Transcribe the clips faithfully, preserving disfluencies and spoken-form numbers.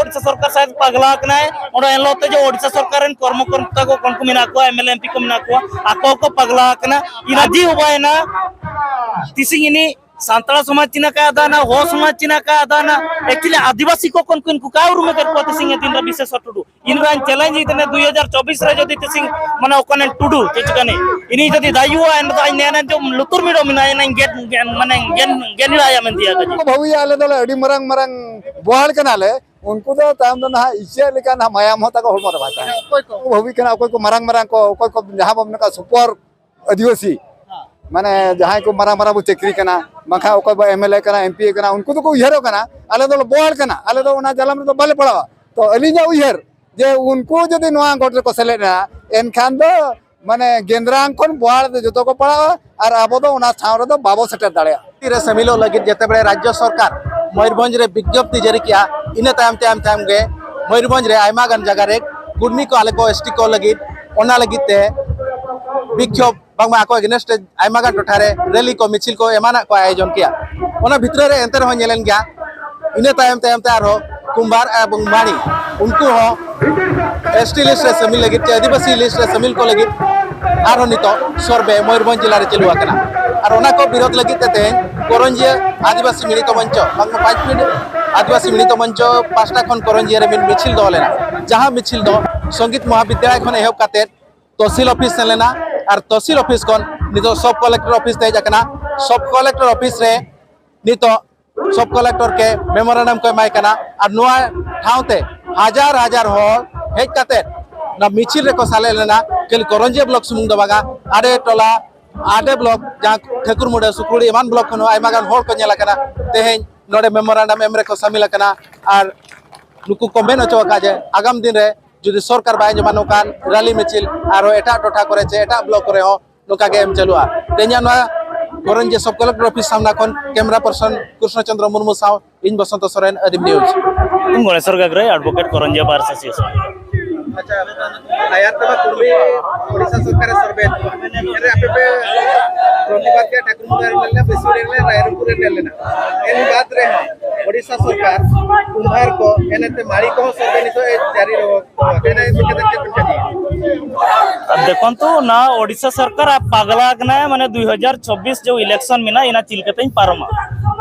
ᱳᱰᱤᱥᱟ ᱥᱚᱨᱠᱟᱨ ᱥᱟᱭᱮᱫ ᱯᱟᱜᱽᱞᱟ ᱟᱠᱟᱱᱟᱭ᱾ ᱚᱸᱰᱮ ᱮᱱ ᱦᱤᱞᱳᱜ ᱛᱮ ᱡᱮ ᱳᱰᱤᱥᱟ ᱥᱚᱨᱠᱟᱨ ᱨᱮᱱ ᱠᱚᱨᱢᱚᱠᱚᱨᱛᱟ ᱠᱚ ᱠᱚᱱ ᱠᱚ ᱢᱮᱱᱟᱜ ᱠᱚᱣᱟ, M L A M P ᱠᱚ ᱢᱮᱱᱟᱜ ᱠᱚᱣᱟ, ᱟᱠᱚ ᱠᱚ ᱯᱟᱜᱽᱞᱟ ᱟᱠᱟᱱᱟ᱾ ᱤᱱᱟᱹ ᱡᱤᱣᱤ ᱩᱵᱟᱭᱮᱱᱟ᱾ ᱛᱤᱥᱤᱧ ᱤᱱᱤ ᱥᱟᱱᱛᱟᱲ ᱥᱚᱢᱟᱡᱽ ᱪᱤᱱᱟ ᱠᱟ ᱟᱫᱟᱱᱟ, ᱦᱚ ᱥᱚᱢᱟᱡᱽ ᱪᱤᱱᱟ ᱠᱟ ᱟᱫᱟᱱᱟ, ᱮᱠᱪᱩᱭᱮᱞᱤ ᱟᱫᱤᱵᱟᱥᱤ ᱠᱚ ᱠᱚᱱ ᱠᱚ ᱤᱱᱠᱩ ᱠᱟ ᱩᱨᱩᱢ ᱠᱮᱫ ᱠᱚᱣᱟ ᱛᱤᱥᱤᱧ ᱫᱤᱱ ᱨᱮ ᱵᱤᱥᱮᱥ ᱴᱩᱰᱩ᱾ ᱤᱱ ᱨᱟᱱ ᱪᱮᱞᱮᱧᱡᱽ ᱤᱛᱱᱮ ᱫᱩᱭ ᱦᱟᱡᱟᱨ ᱪᱚᱵᱵᱤᱥ ᱨᱮ ᱡᱩᱫᱤ ᱛᱤᱥᱤᱧ ᱢᱟᱱᱮ ᱚᱠᱟᱱᱮ ᱴᱩᱰᱩ ᱪᱮᱫ ᱪᱤᱠᱟᱹᱱᱤ ᱤᱱᱤ ᱡᱩᱫᱤ ᱫᱟᱭᱩᱣᱟ ᱮᱱ ᱫᱚ ᱟᱧ ᱱᱮᱱᱟ ᱡᱚᱢ ᱞᱩᱛᱩᱨ ᱢᱤᱰᱚ ᱢᱮᱱᱟᱭᱟ ᱱᱟᱧ ᱜᱮᱫ ᱜᱮᱫ ᱢᱟᱱᱮ ᱜᱮᱱ ᱜᱮᱱ ᱤᱲᱟᱭᱟ ᱢᱮᱱ ᱫᱤᱭᱟ ᱠᱟᱡᱤ᱾ ᱵᱷᱟᱹᱣᱤ ᱟᱞᱮ ᱫᱚᱞᱮ ᱟᱹᱰᱤ ᱢᱟᱨᱟᱝ ᱢᱟᱨᱟᱝ ᱵᱚᱦᱟᱞ ᱠᱟᱱᱟᱞᱮ᱾ ᱩᱱᱠᱩ ᱫᱚ ᱛᱟᱭᱚᱢ ᱫᱚ ᱱᱟᱦᱟᱜ ᱤᱪᱟᱹᱜ ᱞᱮᱠᱟ ᱱᱟᱦᱟᱜ ᱢᱟᱭᱟᱢ ᱦᱚᱸ ᱛᱟᱠᱚ ᱦᱚᱲᱢᱚ ᱨᱮ ᱵᱟᱭ ᱛᱟᱦᱮᱱᱟ᱾ ᱚᱠᱚᱭ ᱠᱚ? ᱵᱷᱟᱹᱣᱤ ᱠᱟᱱᱟ, ᱚᱠᱚᱭ ᱠᱚ ᱢᱟᱨᱟᱝ ᱢᱟᱨᱟᱝ ᱠᱚ, ᱚᱠᱚᱭ ᱠᱚ ᱡᱟᱦᱟᱸ ᱵᱚᱱ ᱢᱮᱱ ᱠᱟᱜ ᱥᱩᱯᱚᱨ ᱟᱹᱫᱤᱵᱟᱹᱥᱤ, ᱢᱟᱱᱮ ᱡᱟᱦᱟᱸᱭ ᱠᱚ ᱢᱟᱨᱟᱝ ᱢᱟᱨᱟᱝ ᱵᱚ ᱪᱟᱹᱠᱨᱤ ᱠᱟᱱᱟ, ᱵᱟᱝᱠᱷᱟᱱ ᱚᱠᱚᱭ ᱵᱚ ᱮᱢ ᱮᱞ ᱮ ᱠᱟᱱᱟ, ᱮᱢ ᱯᱤ ᱮ ᱠᱟᱱᱟ, ᱩᱱᱠᱩ ᱫᱚᱠᱚ ᱩᱭᱦᱟᱹᱨᱚᱜ ᱠᱟᱱᱟ, ᱟᱞᱮ ᱫᱚᱞᱮ ᱵᱚᱦᱟᱞ ᱠᱟᱱᱟ, ᱟᱞᱮ ᱫᱚ ᱚᱱᱟ ᱡᱟᱞᱟᱢ ᱨᱮᱫᱚ ᱵᱟᱞᱮ ᱯᱟᱲᱟᱣᱟ᱾ ᱛᱚ ᱟᱹᱞᱤᱧᱟᱜ ᱩᱭᱦᱟᱹᱨ ᱡᱮ ᱩᱱᱠᱩ ᱡᱩᱫᱤ ᱱᱚᱣᱟ ᱜᱚᱴ ᱨᱮᱠᱚ ᱥᱮᱞᱮᱫ ᱮᱱᱟ, ᱮᱱᱠᱷᱟᱱ ᱫᱚ ᱢᱟᱱᱮ ᱜᱮᱸᱫᱽᱨᱟᱝ ᱠᱷᱚᱱ ᱵᱚᱦᱟᱞ ᱨᱮ ᱡᱚᱛᱚ ᱠᱚ ᱯᱟᱲᱟᱜᱼᱟ ᱟᱨ ᱟᱵᱚ ᱫᱚ ᱚᱱᱟ ᱴᱷᱟᱶ ᱨᱮᱫᱚ ᱵᱟᱵᱚ ᱥᱮᱴᱮᱨ ᱫᱟᱲᱮᱭᱟᱜᱼᱟ᱾ ᱨᱮ ᱥᱟᱹᱢᱤᱞᱚᱜ ᱞᱟᱹᱜᱤᱫ ᱡᱮᱛᱮ ᱵᱮᱲᱮ ᱨᱟᱡᱽᱡᱚ ᱥᱚᱨᱠᱟᱨ ᱢᱚᱭᱩᱨᱵᱷᱚᱸᱡᱽ ᱨᱮ ᱵᱤᱡᱽᱧᱚᱯᱛᱤ ᱡᱟᱹᱨᱤ ᱠᱮᱜᱼᱟ, ᱤᱱᱟᱹ ᱛᱟᱭᱚᱢ ᱛᱟᱭᱚᱢ ᱛᱟᱭᱚᱢ ᱜᱮ ᱢᱚᱭᱩᱨᱵᱷᱚᱸᱡᱽ ᱨᱮ ᱟᱭᱢᱟ ᱜᱟᱱ ᱡᱟᱭᱜᱟ ᱨᱮ ᱠᱩᱲᱢᱤ ᱠᱚ ᱟᱞᱮ ᱠᱚ ᱮᱥ ᱴᱤ ᱠᱚ ᱞᱟᱹᱜᱤᱫ, ᱚᱱᱟ ᱞᱟᱹᱜᱤᱫ ᱛᱮ ᱵᱤᱠᱷᱚᱵ ᱵᱟᱝᱢᱟ ᱟᱠᱚ against ᱨᱮ ᱟᱭᱢᱟ ᱜᱟᱱ ᱴᱚᱴᱷᱟ ᱨᱮ ᱨᱮᱞᱤ ᱠᱚ, ᱢᱤᱪᱷᱤᱞ ᱠᱚ ᱮᱢᱟᱱᱟᱜ ᱠᱚ ᱟᱭᱳᱡᱚᱱ ᱠᱮᱜᱼᱟ᱾ ᱚᱱᱟ ᱵᱷᱤᱛᱨᱤ ᱨᱮ ᱮᱱᱛᱮ ᱨᱮᱦᱚᱸ ᱧᱮᱞᱮᱱ ᱜᱮᱭᱟ, ᱤᱱᱟᱹ ᱛᱟᱭᱚᱢ ᱛᱟᱭᱚᱢ ᱛᱮ ᱟᱨᱦᱚᱸ ᱠᱩᱢᱵᱟᱨ ᱮᱵᱚᱝ ᱢᱟᱹᱱᱤ ᱩᱱᱠᱩ ᱦᱚᱸ ᱮᱥ ᱴᱤ ᱞᱤᱥᱴ ᱨᱮ ᱥᱟᱹᱢᱤᱞ ᱞᱟᱹᱜᱤᱫ ᱪᱮ ᱟᱹᱫᱤᱵᱟᱹᱥᱤ ᱞᱤᱥᱴ ᱨᱮ ᱥᱟᱹᱢᱤᱞ ᱠᱚ ᱞᱟᱹᱜᱤᱫ ᱟᱨᱦᱚᱸ ᱱᱤᱛᱚᱜ ᱥᱚᱨᱵᱮ ᱢᱚᱭᱩᱨᱵᱷᱚᱸᱡᱽ ᱡᱮᱞᱟ ᱨᱮ ᱪᱟᱹᱞᱩ ᱟᱠᱟᱱᱟ᱾ ᱟᱨ ᱚᱱᱟ ᱠᱚ ᱵᱤᱨᱳᱫᱷ ᱞᱟᱹᱜᱤᱫ ᱛᱮ ᱛᱮᱦᱮᱧ ᱠᱚᱨᱚᱧᱡᱤᱭᱟᱹ ᱟᱹᱫᱤᱵᱟᱹᱥᱤ ᱢᱤᱲᱤᱛᱚ ᱢᱚᱧᱪᱚ, ᱵᱟᱝᱢᱟ ᱯᱟᱸᱪ ᱢᱤᱱᱤᱴ ᱟᱹᱫᱤᱵᱟᱹᱥᱤ ᱢᱤᱲᱤᱛᱚ ᱢᱚᱧᱪᱚ ᱯᱟᱦᱴᱟ ᱠᱷᱚᱱ ᱠᱚᱨᱚᱧᱡᱤᱭᱟᱹ ᱨᱮ ᱢᱤᱫ ᱢᱤᱪᱷᱤᱞ ᱫᱚᱦᱚ ᱞᱮᱱᱟ, ᱡᱟᱦᱟᱸ ᱢᱤᱪᱷᱤᱞ ᱫᱚ ᱥᱚᱝᱜᱤᱛ ᱢᱚᱦᱟᱵᱤᱫᱽᱭᱟᱞᱚᱭ ᱠᱷᱚᱱ ᱮᱦᱚᱵ ᱠᱟᱛᱮ ᱛᱚᱦᱥᱤᱞ ᱚᱯᱷᱤᱥ ᱥᱮᱱ ᱞᱮᱱᱟ ᱟᱨ ᱛᱚᱦᱥᱤᱞ ᱚᱯᱷᱤᱥ ᱠᱷᱚᱱ ᱱᱤᱛᱚᱜ ᱥᱚᱵ ᱠᱚᱞᱮᱠᱴᱚᱨ ᱚᱯᱷᱤᱥ ᱛᱮ ᱦᱮᱡ ᱟᱠᱟᱱᱟ᱾ ᱥᱚᱵ ᱠᱚᱞᱮᱠᱴᱚᱨ ᱚᱯᱷᱤᱥ ᱨᱮ ᱱᱤᱛᱚᱜ ᱥᱚᱵ ᱠᱚᱞᱮᱠᱴᱚᱨ ᱠᱮ ᱢᱮᱢᱳᱨᱮᱱᱰᱟᱢ ᱠᱚ ᱮᱢᱟᱭ ᱠᱟᱱᱟ ᱟᱨ ᱱᱚᱣᱟ ᱴᱷᱟᱶ ᱛᱮ ᱦᱟᱡᱟᱨ ᱦᱟᱡᱟᱨ ᱦᱚᱲ ᱦᱮᱡ ᱠᱟᱛᱮ ᱱᱚᱣᱟ ᱢᱤᱪᱷᱤᱞ ᱨᱮᱠᱚ ᱥᱮᱞᱮᱫ ᱞᱮᱱᱟ᱾ ᱠᱷᱟᱹᱞᱤ ᱠᱚᱨᱚᱧᱡᱤᱭᱟᱹ ᱵᱞᱚᱠ ᱥᱩᱢᱩᱝ ᱫᱚ ᱵᱟᱝᱟ, ᱟᱰᱮ ᱴᱚᱞᱟ, ᱟᱰᱮ ᱵᱞᱚᱠ, ᱡᱟᱦᱟᱸ ᱴᱷᱟᱹᱠᱩᱨᱢᱩᱰᱟᱹ, ᱥᱩᱠᱨᱩᱲᱤ ᱮᱢᱟᱱ ᱵᱞᱚᱠ ᱠᱷᱚᱱ ᱦᱚᱸ ᱟᱭᱢᱟ ᱜᱟᱱ ᱦᱚᱲ ᱠᱚ ᱧᱮᱞ ᱟᱠᱟᱱᱟ, ᱛᱮᱦᱮᱧ ᱱᱚᱰᱮ ᱢᱮᱢᱳᱨᱮᱱᱰᱟᱢ ᱮᱢ ᱨᱮᱠᱚ ᱥᱟᱹᱢᱤᱞ ᱟᱠᱟᱱᱟ᱾ ᱟᱨ ᱱᱩᱠᱩ ᱠᱚ ᱢᱮᱱ ᱦᱚᱪᱚ ᱟᱠᱟᱫ ᱡᱮ ᱟᱜᱟᱢ ᱫᱤᱱ ᱨᱮ ᱡᱩᱫᱤ ᱥᱚᱨᱠᱟᱨ ᱵᱟᱭ ᱟᱸᱡᱚᱢᱟ, ᱱᱚᱝᱠᱟᱱ ᱨᱮᱞᱤ ᱢᱤᱪᱷᱤᱞ ᱟᱨᱦᱚᱸ ᱮᱴᱟᱜ ᱴᱚᱴᱷᱟ ᱠᱚᱨᱮ ᱪᱮ ᱮᱴᱟᱜ ᱵᱞᱚᱠ ᱠᱚᱨᱮ ᱦᱚᱸ ᱱᱚᱝᱠᱟ ᱜᱮ ᱮᱢ ᱪᱟᱹᱞᱩᱜᱼᱟ᱾ ᱛᱮᱦᱮᱧᱟᱜ ᱱᱚᱣᱟ ᱠᱚᱨᱚᱧᱡᱤᱭᱟᱹ ᱥᱚᱵ ᱠᱚᱞᱮᱠᱴᱚᱨ ᱚᱯᱷᱤᱥ ᱥᱟᱢᱱᱟ ᱠᱷᱚᱱ ᱠᱮᱢᱮᱨᱟ ᱯᱟᱨᱥᱚᱱ ᱠᱨᱤᱥᱱᱚ ᱪᱚᱸᱫᱽᱨᱚ ᱢᱩᱨᱢᱩ ᱥᱟᱶ ᱤᱧ ᱵᱚᱥᱚᱱᱛᱚ ᱥᱚᱨᱮᱱ, ᱟᱹᱫᱤᱢ ᱱᱤᱭᱩᱡᱽ᱾ ᱜᱚᱬᱮᱥᱚᱨ ᱜᱟᱜᱽᱨᱟᱹᱭ, ᱟᱰᱵᱷᱚᱠᱮᱴ, ᱠᱚᱨᱚᱧᱡᱤᱭᱟᱹ ᱵᱟᱨ ᱮᱥᱳᱥᱤᱭᱮᱥᱚᱱ᱾ ᱟᱪᱪᱷᱟ, ᱟᱭᱟᱨ ᱛᱮᱢᱟ ᱠᱩᱲᱢᱤ ᱳᱰᱤᱥᱟ ᱥᱚᱨᱠᱟᱨᱮ ᱥᱚᱨᱵᱷᱮ ᱮᱫ ᱠᱚᱣᱟ᱾ ᱮᱱᱨᱮ ᱟᱯᱮ ᱯᱮ ᱯᱨᱚᱛᱤᱵᱟᱫ ᱠᱮᱫ, ᱴᱷᱟᱠᱩᱨ ᱢᱩᱱᱰᱟ ᱨᱮ ᱧᱮᱞ ᱞᱮᱱᱟ, ᱵᱮᱥᱩᱨᱤ ᱨᱮ, ᱨᱟᱭᱨᱚᱝᱯᱩᱨ ᱨᱮ ᱧᱮᱞ ᱞᱮᱱᱟ᱾ ᱮᱱ ᱵᱟᱫ ᱨᱮᱦᱚᱸ ᱳᱰᱤᱥᱟ ᱥᱚᱨᱠᱟᱨ ᱠᱩᱢᱵᱷᱟᱨ ᱠᱚ ᱮᱱᱮᱛᱮ ᱢᱟᱲᱤ ᱠᱚᱦᱚᱸ ᱥᱚᱨᱵᱷᱮ ᱱᱤᱛᱚᱜ ᱮ ᱡᱟᱹᱨᱤ ᱨᱮᱦᱚᱸ ᱠᱚ ᱮᱱᱮ ᱪᱤᱠᱟᱹᱛᱮ ᱪᱮᱫ ᱯᱮ ᱪᱤᱠᱟᱹᱭᱟ? ᱟᱨ ᱫᱮᱠᱷᱚᱱᱛᱩ, ᱱᱟ ᱳᱰᱤᱥᱟ ᱥᱚᱨᱠᱟᱨ ᱟᱵ ᱯᱟᱜᱽᱞᱟ ᱠᱟᱱᱟᱭ, ᱢᱟᱱᱮ ᱫᱩᱭ ᱦᱟᱡᱟᱨ ᱪᱚᱵᱵᱤᱥ ᱡᱮ ᱤᱞᱮᱠᱥᱚᱱ ᱢᱮᱱᱟᱜᱼᱟ, ᱤᱱᱟ ᱪᱤᱞᱠᱟᱹᱛᱮᱧ ᱯᱟᱨᱚᱢᱟ᱾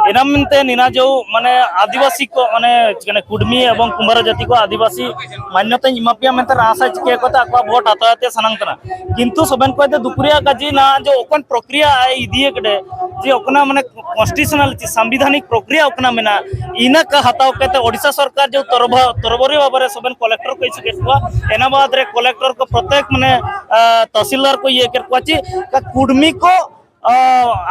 ᱮᱱᱟ ᱢᱮᱱᱛᱮ ᱱᱤᱱᱟ ᱡᱮ ᱢᱟᱱᱮ ᱟᱹᱫᱤᱵᱟᱹᱥᱤ ᱠᱚ, ᱢᱟᱱᱮ ᱪᱤᱠᱟᱹᱱᱟ, ᱠᱩᱰᱢᱤ ᱮᱵᱚᱝ ᱠᱩᱢᱵᱟᱨᱟ ᱡᱟᱹᱛᱤ ᱠᱚ ᱟᱹᱫᱤᱵᱟᱹᱥᱤ ᱢᱟᱱᱱᱚᱛᱟᱧ ᱮᱢᱟ ᱯᱮᱭᱟ ᱢᱮᱱᱛᱮ ᱨᱟᱥᱟ ᱪᱤᱠᱟᱹ ᱠᱟᱛᱮ ᱟᱠᱚᱣᱟᱜ ᱵᱷᱳᱴ ᱦᱟᱛᱟᱣ ᱛᱮ ᱥᱟᱱᱟᱢ ᱠᱟᱱᱟ᱾ ᱠᱤᱱᱛᱩ ᱥᱚᱵᱮᱱ ᱠᱚᱭ ᱫᱚ ᱫᱩᱯᱩᱨᱤᱭᱟ ᱠᱟᱡᱤ ᱱᱟ ᱡᱮ ᱚᱠᱚᱱ ᱯᱨᱚᱠᱨᱤᱭᱟ ᱟᱭ ᱤᱫᱤᱭ ᱠᱟᱫᱮ, ᱡᱮ ᱚᱠᱚᱱᱟ ᱢᱟᱱᱮ ᱠᱚᱱᱥᱴᱤᱴᱭᱩᱥᱚᱱᱟᱞ ᱪᱮ ᱥᱟᱝᱵᱤᱫᱷᱟᱱᱤᱠ ᱯᱨᱚᱠᱨᱤᱭᱟ ᱚᱠᱟᱱᱟ ᱢᱮᱱᱟᱜᱼᱟ, ᱤᱱᱟᱹ ᱠᱟ ᱦᱟᱛᱟᱣ ᱠᱟᱛᱮ ᱳᱰᱤᱥᱟ ᱥᱚᱨᱠᱟᱨ ᱡᱮ ᱛᱚᱨᱵᱟ-, ᱛᱚᱨᱵᱚᱨᱤ ᱵᱷᱟᱵᱮ ᱨᱮ ᱥᱚᱵᱮᱱ ᱠᱚᱞᱮᱠᱴᱚᱨ ᱠᱚ ᱤᱥᱩ ᱠᱮᱫ ᱠᱚᱣᱟ, ᱮᱱᱟ ᱵᱟᱫ ᱨᱮ ᱠᱚᱞᱮᱠᱴᱚᱨ ᱠᱚ ᱯᱨᱚᱛᱮᱠ ᱢᱟᱱᱮ, ᱟ, ᱛᱟᱥᱤᱞᱫᱟᱨ ᱠᱚ ᱤᱭᱟᱹ ᱠᱮᱫ ᱠᱚᱣᱟ ᱪᱮ ᱠᱟ ᱠᱩᱰᱢᱤ ᱠᱚ, ᱟ,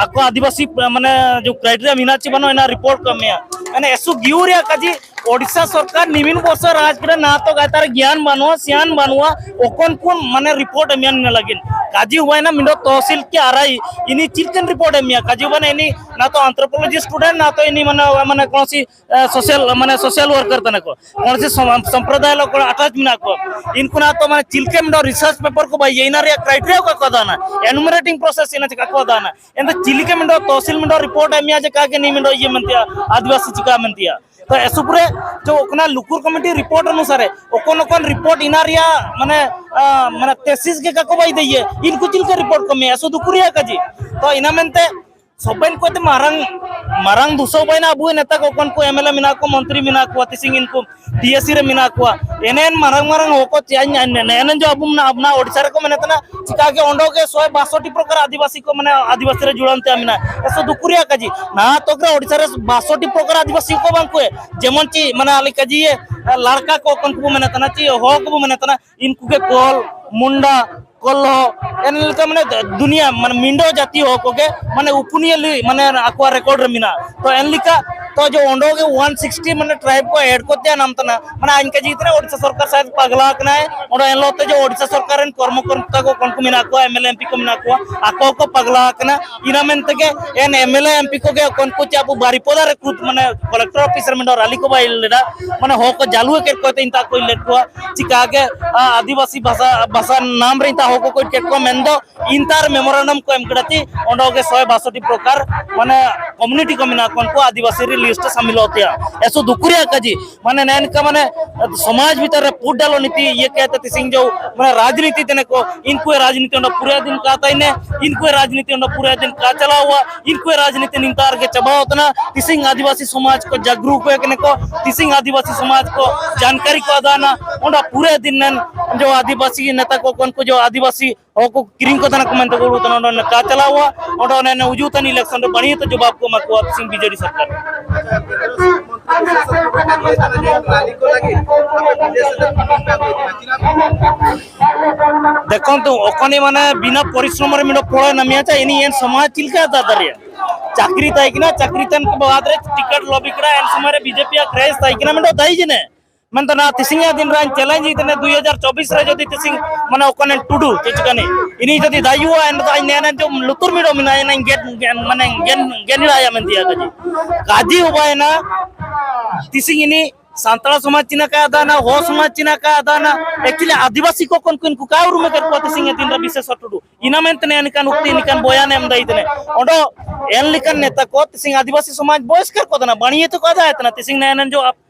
ᱟᱠᱚ ᱟᱹᱫᱤᱵᱟᱹᱥᱤ ᱢᱟᱱᱮ ᱡᱮ ᱠᱨᱟᱭᱴᱮᱨᱤᱭᱟ ᱢᱮᱱᱟᱜ ᱪᱮ ᱵᱟᱹᱱᱩᱜ, ᱮᱱᱟ ᱨᱤᱯᱳᱨᱴ ᱠᱚ ᱮᱢᱮᱭᱟ᱾ ᱢᱟᱱᱮ ᱮᱥᱩ ᱜᱤᱭᱩ ᱨᱮᱭᱟᱜ ᱠᱟᱡᱮ ᱳᱰᱤᱥᱟ ᱥᱚᱨᱠᱟᱨ ᱱᱤᱢᱤᱱ ᱵᱚᱨᱥᱚ ᱨᱟᱡᱽ ᱠᱚᱨᱮ ᱱᱟ ᱛᱚ ᱜᱟᱭᱛᱟᱨ ᱜᱮᱭᱟᱱ ᱵᱟᱹᱱᱩᱜᱼᱟ, ᱥᱤᱭᱟᱱ ᱵᱟᱹᱱᱩᱜᱼᱟ, ᱚᱠᱚᱱ ᱠᱚᱱ ᱢᱟᱱᱮ ᱨᱤᱯᱳᱨᱴ ᱮᱢᱮᱭᱟ ᱱᱤᱱᱟᱹ ᱞᱟᱹᱜᱤᱫ᱾ ᱠᱟᱡᱮ ᱦᱩᱭᱱᱟ ᱢᱤᱫᱚ ᱛᱚᱦᱥᱤᱞ ᱠᱮ ᱟᱨᱟᱭ, ᱤᱱᱤ ᱪᱮᱫ ᱞᱮᱠᱟᱱ ᱨᱤᱯᱳᱨᱴ ᱮᱢᱮᱭᱟ? ᱠᱟᱡᱮ ᱦᱩᱭᱱᱟ ᱤᱱᱤ ᱱᱟ ᱛᱚ ᱟᱱᱛᱷᱨᱳᱯᱳᱞᱚᱡᱤ ᱥᱴᱩᱰᱮᱱᱴ, ᱱᱟ ᱛᱚ ᱤᱱᱤ ᱢᱟᱱᱮ, ᱢᱟᱱᱮ ᱠᱚᱱᱚᱥᱤ, ᱮ, ᱥᱳᱥᱟᱞ, ᱢᱟᱱᱮ ᱥᱳᱥᱟᱞ ᱣᱟᱨᱠᱟᱨ ᱠᱟᱱᱟ ᱠᱚ, ᱠᱚᱱᱚᱥᱤ ᱥᱚᱢ-, ᱥᱚᱢᱯᱨᱚᱫᱟᱭ ᱞᱚ ᱠᱚ ᱟᱴᱟᱪ ᱢᱮᱱᱟᱜ ᱠᱚ, ᱤᱱᱠᱩ ᱱᱟ ᱛᱚ ᱢᱟᱱᱮ ᱪᱮᱫ ᱞᱮᱠᱟ ᱢᱤᱫᱚ ᱨᱤᱥᱟᱨᱪ ᱯᱮᱯᱟᱨ ᱠᱚ ᱵᱟᱭ ᱤᱭᱟᱹ, ᱤᱱᱟ ᱨᱮᱭᱟᱜ ᱠᱨᱟᱭᱴᱮᱨᱤᱭᱟ ᱚᱠᱟ ᱠᱚ ᱫᱟᱱᱟ, ᱮᱱᱩᱢᱟᱨᱮᱴᱤᱝ ᱯᱨᱚᱥᱮᱥ ᱤᱱᱟ ᱪᱮᱠᱟ ᱠᱚ ᱫᱟᱱᱟ? ᱮᱱᱛᱮ ᱪᱤᱞᱤᱠᱟ ᱢᱮᱱᱫᱚ ᱛᱚᱦᱥᱤᱞ ᱢᱮᱱᱫᱚ ᱨᱤᱯᱳᱨᱴ ᱮᱢ ᱮᱢᱮᱭᱟ ᱡᱮ ᱠᱟᱜᱮ ᱱᱤ ᱢᱮᱱᱫᱚ ᱤᱭᱟᱹ ᱢᱮᱱᱛᱮᱭᱟ, ᱟᱹᱫᱤᱵᱟᱹᱥᱤ ᱪᱤᱠᱟ ᱢᱮᱱᱛᱮᱭᱟ᱾ ᱛᱚ ᱮᱥᱩᱯᱨᱮ ᱡᱚ ᱚᱠᱱᱟ ᱞᱩᱠᱩᱨ ᱠᱚᱢᱤᱴᱤ ᱨᱤᱯᱳᱨᱴ ᱚᱱᱩᱥᱟᱨᱮ ᱚᱠᱚᱱ ᱚᱠᱚᱱ ᱨᱤᱯᱳᱨᱴ ᱤᱱᱟ ᱨᱮᱭᱟᱜ ᱢᱟᱱᱮ, ᱟ, ᱢᱟᱱᱮ ᱛᱮᱥᱤᱥ ᱜᱮ ᱠᱟᱠᱚ ᱵᱟᱭ ᱫᱮᱭᱮ, ᱤᱱᱠᱩ ᱪᱤᱞᱠᱟ ᱨᱤᱯᱳᱨᱴ ᱠᱚ ᱮᱢᱮᱭᱟ ᱥᱩᱫᱩ ᱠᱩᱨᱤᱭᱟ ᱠᱟᱡᱤ᱾ ᱛᱚ ᱤᱱᱟ ᱢᱮᱱᱛᱮ ᱥᱚᱵᱮᱱ ᱠᱚᱛᱮ ᱢᱟᱨᱟᱝ, ᱢᱟᱨᱟᱝ ᱫᱩᱥᱚ ᱵᱟᱭᱱᱟ ᱟᱵᱚ ᱱᱮᱛᱟ ᱠᱚ ᱚᱠᱚᱱ ᱠᱚ ᱮᱢ ᱮᱞ ᱮ ᱢᱮᱱᱟᱜ ᱠᱚ, ᱢᱚᱱᱛᱨᱤ ᱢᱮᱱᱟᱜ ᱠᱚᱣᱟ, ᱛᱤᱥᱤᱝ ᱤᱱᱠᱩ ᱯᱤ ᱮᱥ ᱥᱤ ᱨᱮ ᱢᱮᱱᱟᱜ ᱠᱚᱣᱟ᱾ ᱮᱱᱮᱱ ᱢᱟᱨᱟᱝ ᱢᱟᱨᱟᱝ ᱦᱚᱲ ᱠᱚ ᱪᱮ-, ᱱᱮ-, ᱱᱮ-, ᱮᱱᱮᱱ ᱡᱚ ᱟᱵᱚ ᱢᱮᱱᱟᱜ ᱟᱵᱚᱱᱟ ᱳᱰᱤᱥᱟ ᱨᱮᱠᱚ ᱢᱮᱱᱮᱫ ᱠᱟᱱᱟ, ᱪᱤᱠᱟ ᱜᱮ ᱚᱸᱰᱮ ᱜᱮ ᱥᱚᱭ ᱵᱟᱥᱚᱴᱤ ᱯᱨᱚᱠᱟᱨ ᱟᱹᱫᱤᱵᱟᱹᱥᱤ ᱠᱚ, ᱢᱟᱱᱮ, ᱟᱹᱫᱤᱵᱟᱹᱥᱤ ᱨᱮ ᱡᱩᱲᱟᱱᱛᱮ ᱢᱮᱱᱟᱜᱼᱟ᱾ ᱮᱥᱚ ᱫᱩᱠᱩ ᱨᱮᱭᱟᱜ ᱠᱟᱡᱤ, ᱱᱟᱦᱟᱜ ᱛᱚᱠ ᱨᱮ ᱳᱰᱤᱥᱟ ᱨᱮ ᱵᱟᱥᱚᱴᱤ ᱯᱨᱚᱠᱟᱨ ᱟᱹᱫᱤᱵᱟᱹᱥᱤ ᱠᱚ ᱵᱟᱝ ᱠᱚ, ᱡᱮᱢᱚᱱ ᱪᱮ, ᱢᱟᱱᱮ, ᱟᱞᱮ ᱠᱟᱡᱤ, ᱞᱟᱲᱠᱟ ᱠᱚ ᱚᱠᱚᱱ ᱠᱚᱵᱚ ᱢᱮᱱᱮᱫ ᱠᱟᱱᱟ, ᱪᱮ ᱦᱚᱲ ᱠᱚᱵᱚ ᱢᱮᱱᱮᱫ ᱠᱟᱱᱟ, ᱤᱱᱠᱩ ᱜᱮ ᱠᱚᱞ, ᱢᱩᱱᱰᱟ, ᱠᱚᱞᱦᱚ, ᱮᱱ ᱞᱮᱠᱟ, ᱢᱟᱱᱮ, ᱫᱩᱱᱤᱭᱟ, ᱢᱟᱱᱮ, ᱢᱤᱸᱰᱚ ᱡᱟᱹᱛᱤ ᱦᱚᱲ ᱠᱚᱜᱮ, ᱢᱟᱱᱮ, ᱩᱯᱩᱱᱤᱭᱟᱹ ᱞᱟᱹᱭ, ᱢᱟᱱᱮ, ᱟᱠᱚᱣᱟᱜ ᱨᱮᱠᱚᱨᱰ ᱨᱮ ᱢᱮᱱᱟᱜᱼᱟ᱾ ᱛᱚ, ᱮᱱ ᱞᱮᱠᱟ ᱛᱚ ᱡᱚ ᱚᱸᱰᱮ ᱜᱮ ᱚᱣᱟᱱ ᱥᱤᱠᱥᱴᱤ ᱢᱟᱱᱮ ᱴᱨᱟᱭᱤᱵ ᱠᱚ ᱮᱰ ᱠᱚ ᱛᱮ ᱱᱟᱢ ᱛᱟᱱᱟ᱾ ᱢᱟᱱᱮ ᱟᱧᱠᱟ ᱡᱤᱛ ᱨᱮ ᱳᱰᱤᱥᱟ ᱥᱚᱨᱠᱟᱨ ᱥᱟᱭᱮᱫ ᱯᱟᱜᱽᱞᱟ ᱠᱟᱱᱟᱭ᱾ ᱚᱸᱰᱮ ᱮᱱ ᱦᱤᱞᱳᱜ ᱛᱮ ᱡᱚ ᱳᱰᱤᱥᱟ ᱥᱚᱨᱠᱟᱨ ᱨᱮᱱ ᱠᱚᱨᱢᱚᱠᱚᱨᱛᱟ ᱠᱚ ᱠᱚᱱ ᱠᱚ ᱢᱮᱱᱟᱜ ᱠᱚᱣᱟ, M L A M P ᱠᱚ ᱢᱮᱱᱟᱜ ᱠᱚᱣᱟ, ᱟᱠᱚ ᱠᱚ ᱯᱟᱜᱽᱞᱟ ᱟᱠᱟᱱᱟ᱾ ᱤᱱᱟ ᱢᱮᱱ ᱛᱮᱜᱮ ᱮᱱ M L A M P ᱠᱚᱜᱮ ᱠᱚᱱ ᱠᱚ ᱪᱮ ᱟᱵᱚ ᱵᱟᱨᱤᱯᱚᱫᱟ ᱨᱮ ᱠᱷᱩᱫ ᱢᱟᱱᱮ ᱠᱚᱞᱮᱠᱴᱚᱨ ᱚᱯᱷᱤᱥ ᱨᱮ ᱢᱤᱫᱴᱟᱝ ᱨᱟᱞᱤ ᱠᱚ ᱵᱟᱭ ᱞᱮᱫᱟ᱾ ᱢᱟᱱᱮ ᱦᱚᱲ ᱠᱚ ᱡᱟᱞᱩ ᱮᱠᱮᱫ ᱠᱚ ᱛᱮ ᱤᱱᱛᱟ ᱠᱚ ᱞᱮᱫ ᱠᱚᱣᱟ᱾ ᱪᱤᱠᱟ ᱜᱮ ᱟ, ᱟᱹᱫᱤᱵᱟᱹᱥᱤ ᱵᱷᱟᱥᱟ, ᱵᱷᱟᱥᱟ ᱱᱟᱢ ᱨᱮ ᱤᱱᱛᱟ ᱦᱚᱲ ᱠᱚ ᱠᱚ ᱪᱮᱫ ᱠᱚ ᱢᱮᱱ ᱫᱚ ᱤᱱᱛᱟᱨ ᱢᱮᱢᱳᱨᱮᱱᱰᱟᱢ ᱠᱚ ᱮᱢ ᱠᱮᱫᱟ ᱪᱮ ᱚᱸᱰᱮ ᱜᱮ ᱥᱚᱭ ᱵᱟᱥᱚᱴᱤ ᱯᱨᱚᱠᱟᱨ ᱢᱟᱱᱮ ᱠᱚᱢᱭᱩᱱᱤᱴᱤ ᱠᱚ ᱢᱮᱱᱟᱜ ᱠᱚᱣᱟ, ᱩᱱᱠᱩ ᱟᱹᱫᱤᱵᱟᱹᱥᱤ ᱨᱮ ᱞᱤᱥᱴ ᱥᱟᱢᱤᱞ ᱦᱚᱛᱮᱭᱟ᱾ ᱮᱥᱚ ᱫᱩᱠᱩ ᱨᱮᱭᱟᱜ ᱠᱟᱡᱤ ᱢᱟᱱᱮ ᱱᱮᱱᱠᱟ ᱢᱟᱱᱮ ᱥᱚᱢᱟᱡᱽ ᱵᱷᱤᱛᱟᱨ ᱨᱮ ᱯᱩᱰ ᱰᱟᱞᱚ ᱱᱤᱛᱤ ᱤᱭᱟᱹ ᱠᱟᱭᱛᱮ ᱛᱤᱥᱤᱝ ᱡᱚ ᱢᱟᱱᱮ ᱨᱟᱡᱽᱱᱤᱛᱤ ᱛᱮᱱᱮ ᱠᱚ ᱤᱱᱠᱩ ᱨᱟᱡᱽᱱᱤᱛᱤ ᱚᱸᱰᱮ ᱯᱩᱨᱟᱹ ᱫᱤᱱ ᱠᱟ ᱛᱟᱭ ᱱᱮ ᱤᱱᱠᱩ ᱨᱟᱡᱽᱱᱤᱛᱤ ᱚᱸᱰᱮ ᱯᱩᱨᱟᱹ ᱫᱤᱱ ᱠᱟ ᱪᱟᱞᱟᱣᱟ᱾ ᱤᱱᱠᱩ ᱨᱟᱡᱽᱱᱤᱛᱤ ᱱᱤᱱᱛᱟᱨ ᱜᱮ ᱪᱟᱵᱟᱣ ᱛᱟᱱᱟ᱾ ᱛᱤᱥᱤᱝ ᱟᱹᱫᱤᱵᱟᱹᱥᱤ ᱥᱚᱢᱟᱡᱽ ᱠᱚ ᱡᱟᱜᱽᱨᱩ ᱠᱚ ᱠᱟᱱᱟ ᱠᱚ, ᱛᱤᱥᱤᱝ ᱟᱹᱫᱤᱵᱟᱹᱥᱤ ᱥᱚᱢᱟᱡᱽ ᱠᱚ ᱡᱟᱱᱠᱟᱨᱤ ᱠᱚ ᱟᱫᱟᱱᱟ᱾ ᱚᱸᱰᱮ ᱯᱩᱨᱟᱹ ᱫᱤᱱ ᱱᱮᱱ ᱡᱚ ᱟᱹᱫᱤᱵᱟᱹᱥᱤ ᱱᱮᱛᱟ ᱠᱚ ᱠᱚᱱ ᱠᱚ ᱡᱚ ᱟᱹᱫᱤᱵᱟᱹᱥᱤ ᱦᱚᱲ ᱠᱚ ᱠᱤᱨᱤᱧ ᱠᱚ ᱛᱟᱦᱮᱱᱟ ᱠᱚ ᱢᱮᱱᱛᱮ ᱠᱚ ᱩᱰᱩᱠ ᱛᱟᱦᱮᱱᱟ᱾ ᱚᱸᱰᱮ ᱠᱟ ᱪᱟᱞᱟᱣᱟ, ᱚᱸᱰᱮ ᱚᱱᱮ ᱚᱱᱮ ᱩᱡᱩ ᱛᱟᱱ ᱤᱞᱮᱠᱥᱚᱱ ᱨᱮ ᱵᱟᱹᱲᱤᱡ ᱛᱮ ᱡᱚᱵᱟᱵ ᱠᱚ ᱮᱢᱟ ᱠᱚᱣᱟ ᱛᱤᱥᱤᱝ ᱵᱤᱡᱮᱰᱤ ᱥᱚᱨᱠᱟᱨ᱾ ᱨᱟᱞᱤ ᱠᱚ ᱞᱟᱹᱜᱤᱫ ᱟᱯᱮ ᱵᱤᱫᱮᱥ ᱨᱮ ᱫᱚ ᱵᱟᱯᱮ ᱟᱹᱜᱩᱭᱮᱫ ᱠᱟᱱᱟ, ᱪᱮᱫᱟᱜ? ᱫᱮᱠᱷᱚᱱᱛᱩ, ᱚᱠᱟᱱᱤ ᱢᱟᱱᱮ ᱵᱤᱱᱟ ᱯᱚᱨᱤᱥᱨᱚᱢ ᱨᱮ ᱢᱤᱫ ᱯᱚᱲᱚᱭ ᱱᱟᱢᱤᱭᱟ ᱪᱟ, ᱤᱱᱤ ᱮᱱ ᱥᱚᱢᱟᱡᱽ ᱪᱤᱞᱠᱟ ᱫᱟ ᱫᱟᱨᱮᱭᱟ? ᱪᱟᱠᱨᱤ ᱛᱟᱭ ᱠᱤᱱᱟ, ᱪᱟᱠᱨᱤ ᱛᱟᱭ ᱠᱚ ᱵᱟᱫ ᱨᱮ ᱴᱤᱠᱤᱴ ᱞᱚᱵᱤ ᱠᱮᱫᱟ, ᱮᱱ ᱥᱚᱢᱚᱭ ᱨᱮ ᱵᱤᱡᱮᱯᱤ ᱟᱜ ᱠᱨᱮᱡᱽ ᱛᱟᱭ ᱠᱤᱱᱟ, ᱢᱮᱱᱫᱚ ᱫᱟᱭᱤ ᱡᱤᱱᱮ ᱢᱮᱱᱫᱚ ᱱᱟ ᱛᱤᱥᱤᱧᱟ ᱫᱤᱱ ᱨᱟᱧ ᱪᱮᱞᱮᱧᱡᱽ ᱤᱫᱤ ᱛᱮᱱᱮ ᱫᱩᱭ ᱦᱟᱡᱟᱨ ᱪᱚᱵᱵᱤᱥ ᱨᱮ ᱡᱩᱫᱤ ᱛᱤᱥᱤᱝ ᱢᱟᱱᱮ ᱚᱠᱚᱱᱮ ᱴᱩᱰᱩ ᱪᱮᱫ ᱪᱤᱠᱟᱹᱱᱤ ᱤᱱᱤ ᱡᱩᱫᱤ ᱫᱟᱭᱩᱣᱟ ᱮᱱ ᱫᱚ ᱟᱧ ᱱᱮᱱᱮ ᱡᱚ ᱞᱩᱛᱩᱨ ᱢᱤᱰᱚ ᱢᱮᱱᱟᱭ ᱮᱱᱟᱧ ᱜᱮᱫ ᱜᱮᱫ- ᱢᱟᱱᱮ ᱜᱮᱱ ᱜᱮᱱ ᱤᱲᱟᱭᱟ ᱢᱮᱱ ᱫᱤᱭᱟ ᱠᱟᱡᱤ ᱠᱟᱡᱤ ᱩᱵᱟᱭᱱᱟ ᱛᱤᱥᱤᱝ ᱤᱱᱤ ᱥᱟᱱᱛᱟᱲ ᱥᱚᱢᱟᱡᱽ ᱪᱤᱱᱟ ᱠᱟ ᱟᱫᱟᱱᱟ, ᱦᱚ ᱥᱚᱢᱟᱡᱽ ᱪᱤᱱᱟ ᱠᱟ ᱟᱫᱟᱱᱟ, ᱮᱠᱪᱩᱭᱟᱞᱤ ᱟᱹᱫᱤᱵᱟᱹᱥᱤ ᱠᱚ ᱠᱚᱱ ᱠᱚ ᱤᱱᱠᱩ ᱠᱟ ᱩᱨᱩᱢ ᱠᱮᱫ ᱠᱚᱣᱟ ᱛᱤᱥᱤᱝ ᱫᱤᱱ ᱨᱮ ᱵᱤᱥᱮᱥ ᱴᱩᱰᱩ ᱤᱱᱟ ᱢᱮᱱᱛᱮ ᱱᱮ ᱮᱱᱠᱟᱱ ᱩᱠᱛᱤ ᱮᱱᱠᱟᱱ ᱵᱚᱭᱟᱱ ᱮᱢ ᱫᱟᱭ ᱛᱮᱱᱮ ᱚᱸᱰᱚ ᱮᱱ ᱞᱮᱠᱟᱱ ᱱᱮᱛᱟ ᱠᱚ ᱛᱤᱥᱤᱝ ᱟᱹᱫᱤᱵᱟᱹᱥᱤ ᱥᱚᱢᱟᱡᱽ ᱵᱚᱭᱥᱠᱟᱨ ᱠᱚ ᱫᱟᱱᱟ ᱵᱟᱹᱲᱤᱭᱟᱹ ᱛᱮᱠᱚ ᱟᱫᱟ ᱛᱟᱱᱟ ᱛᱤᱥᱤᱝ ᱱᱮ ᱮᱱ ᱡᱚ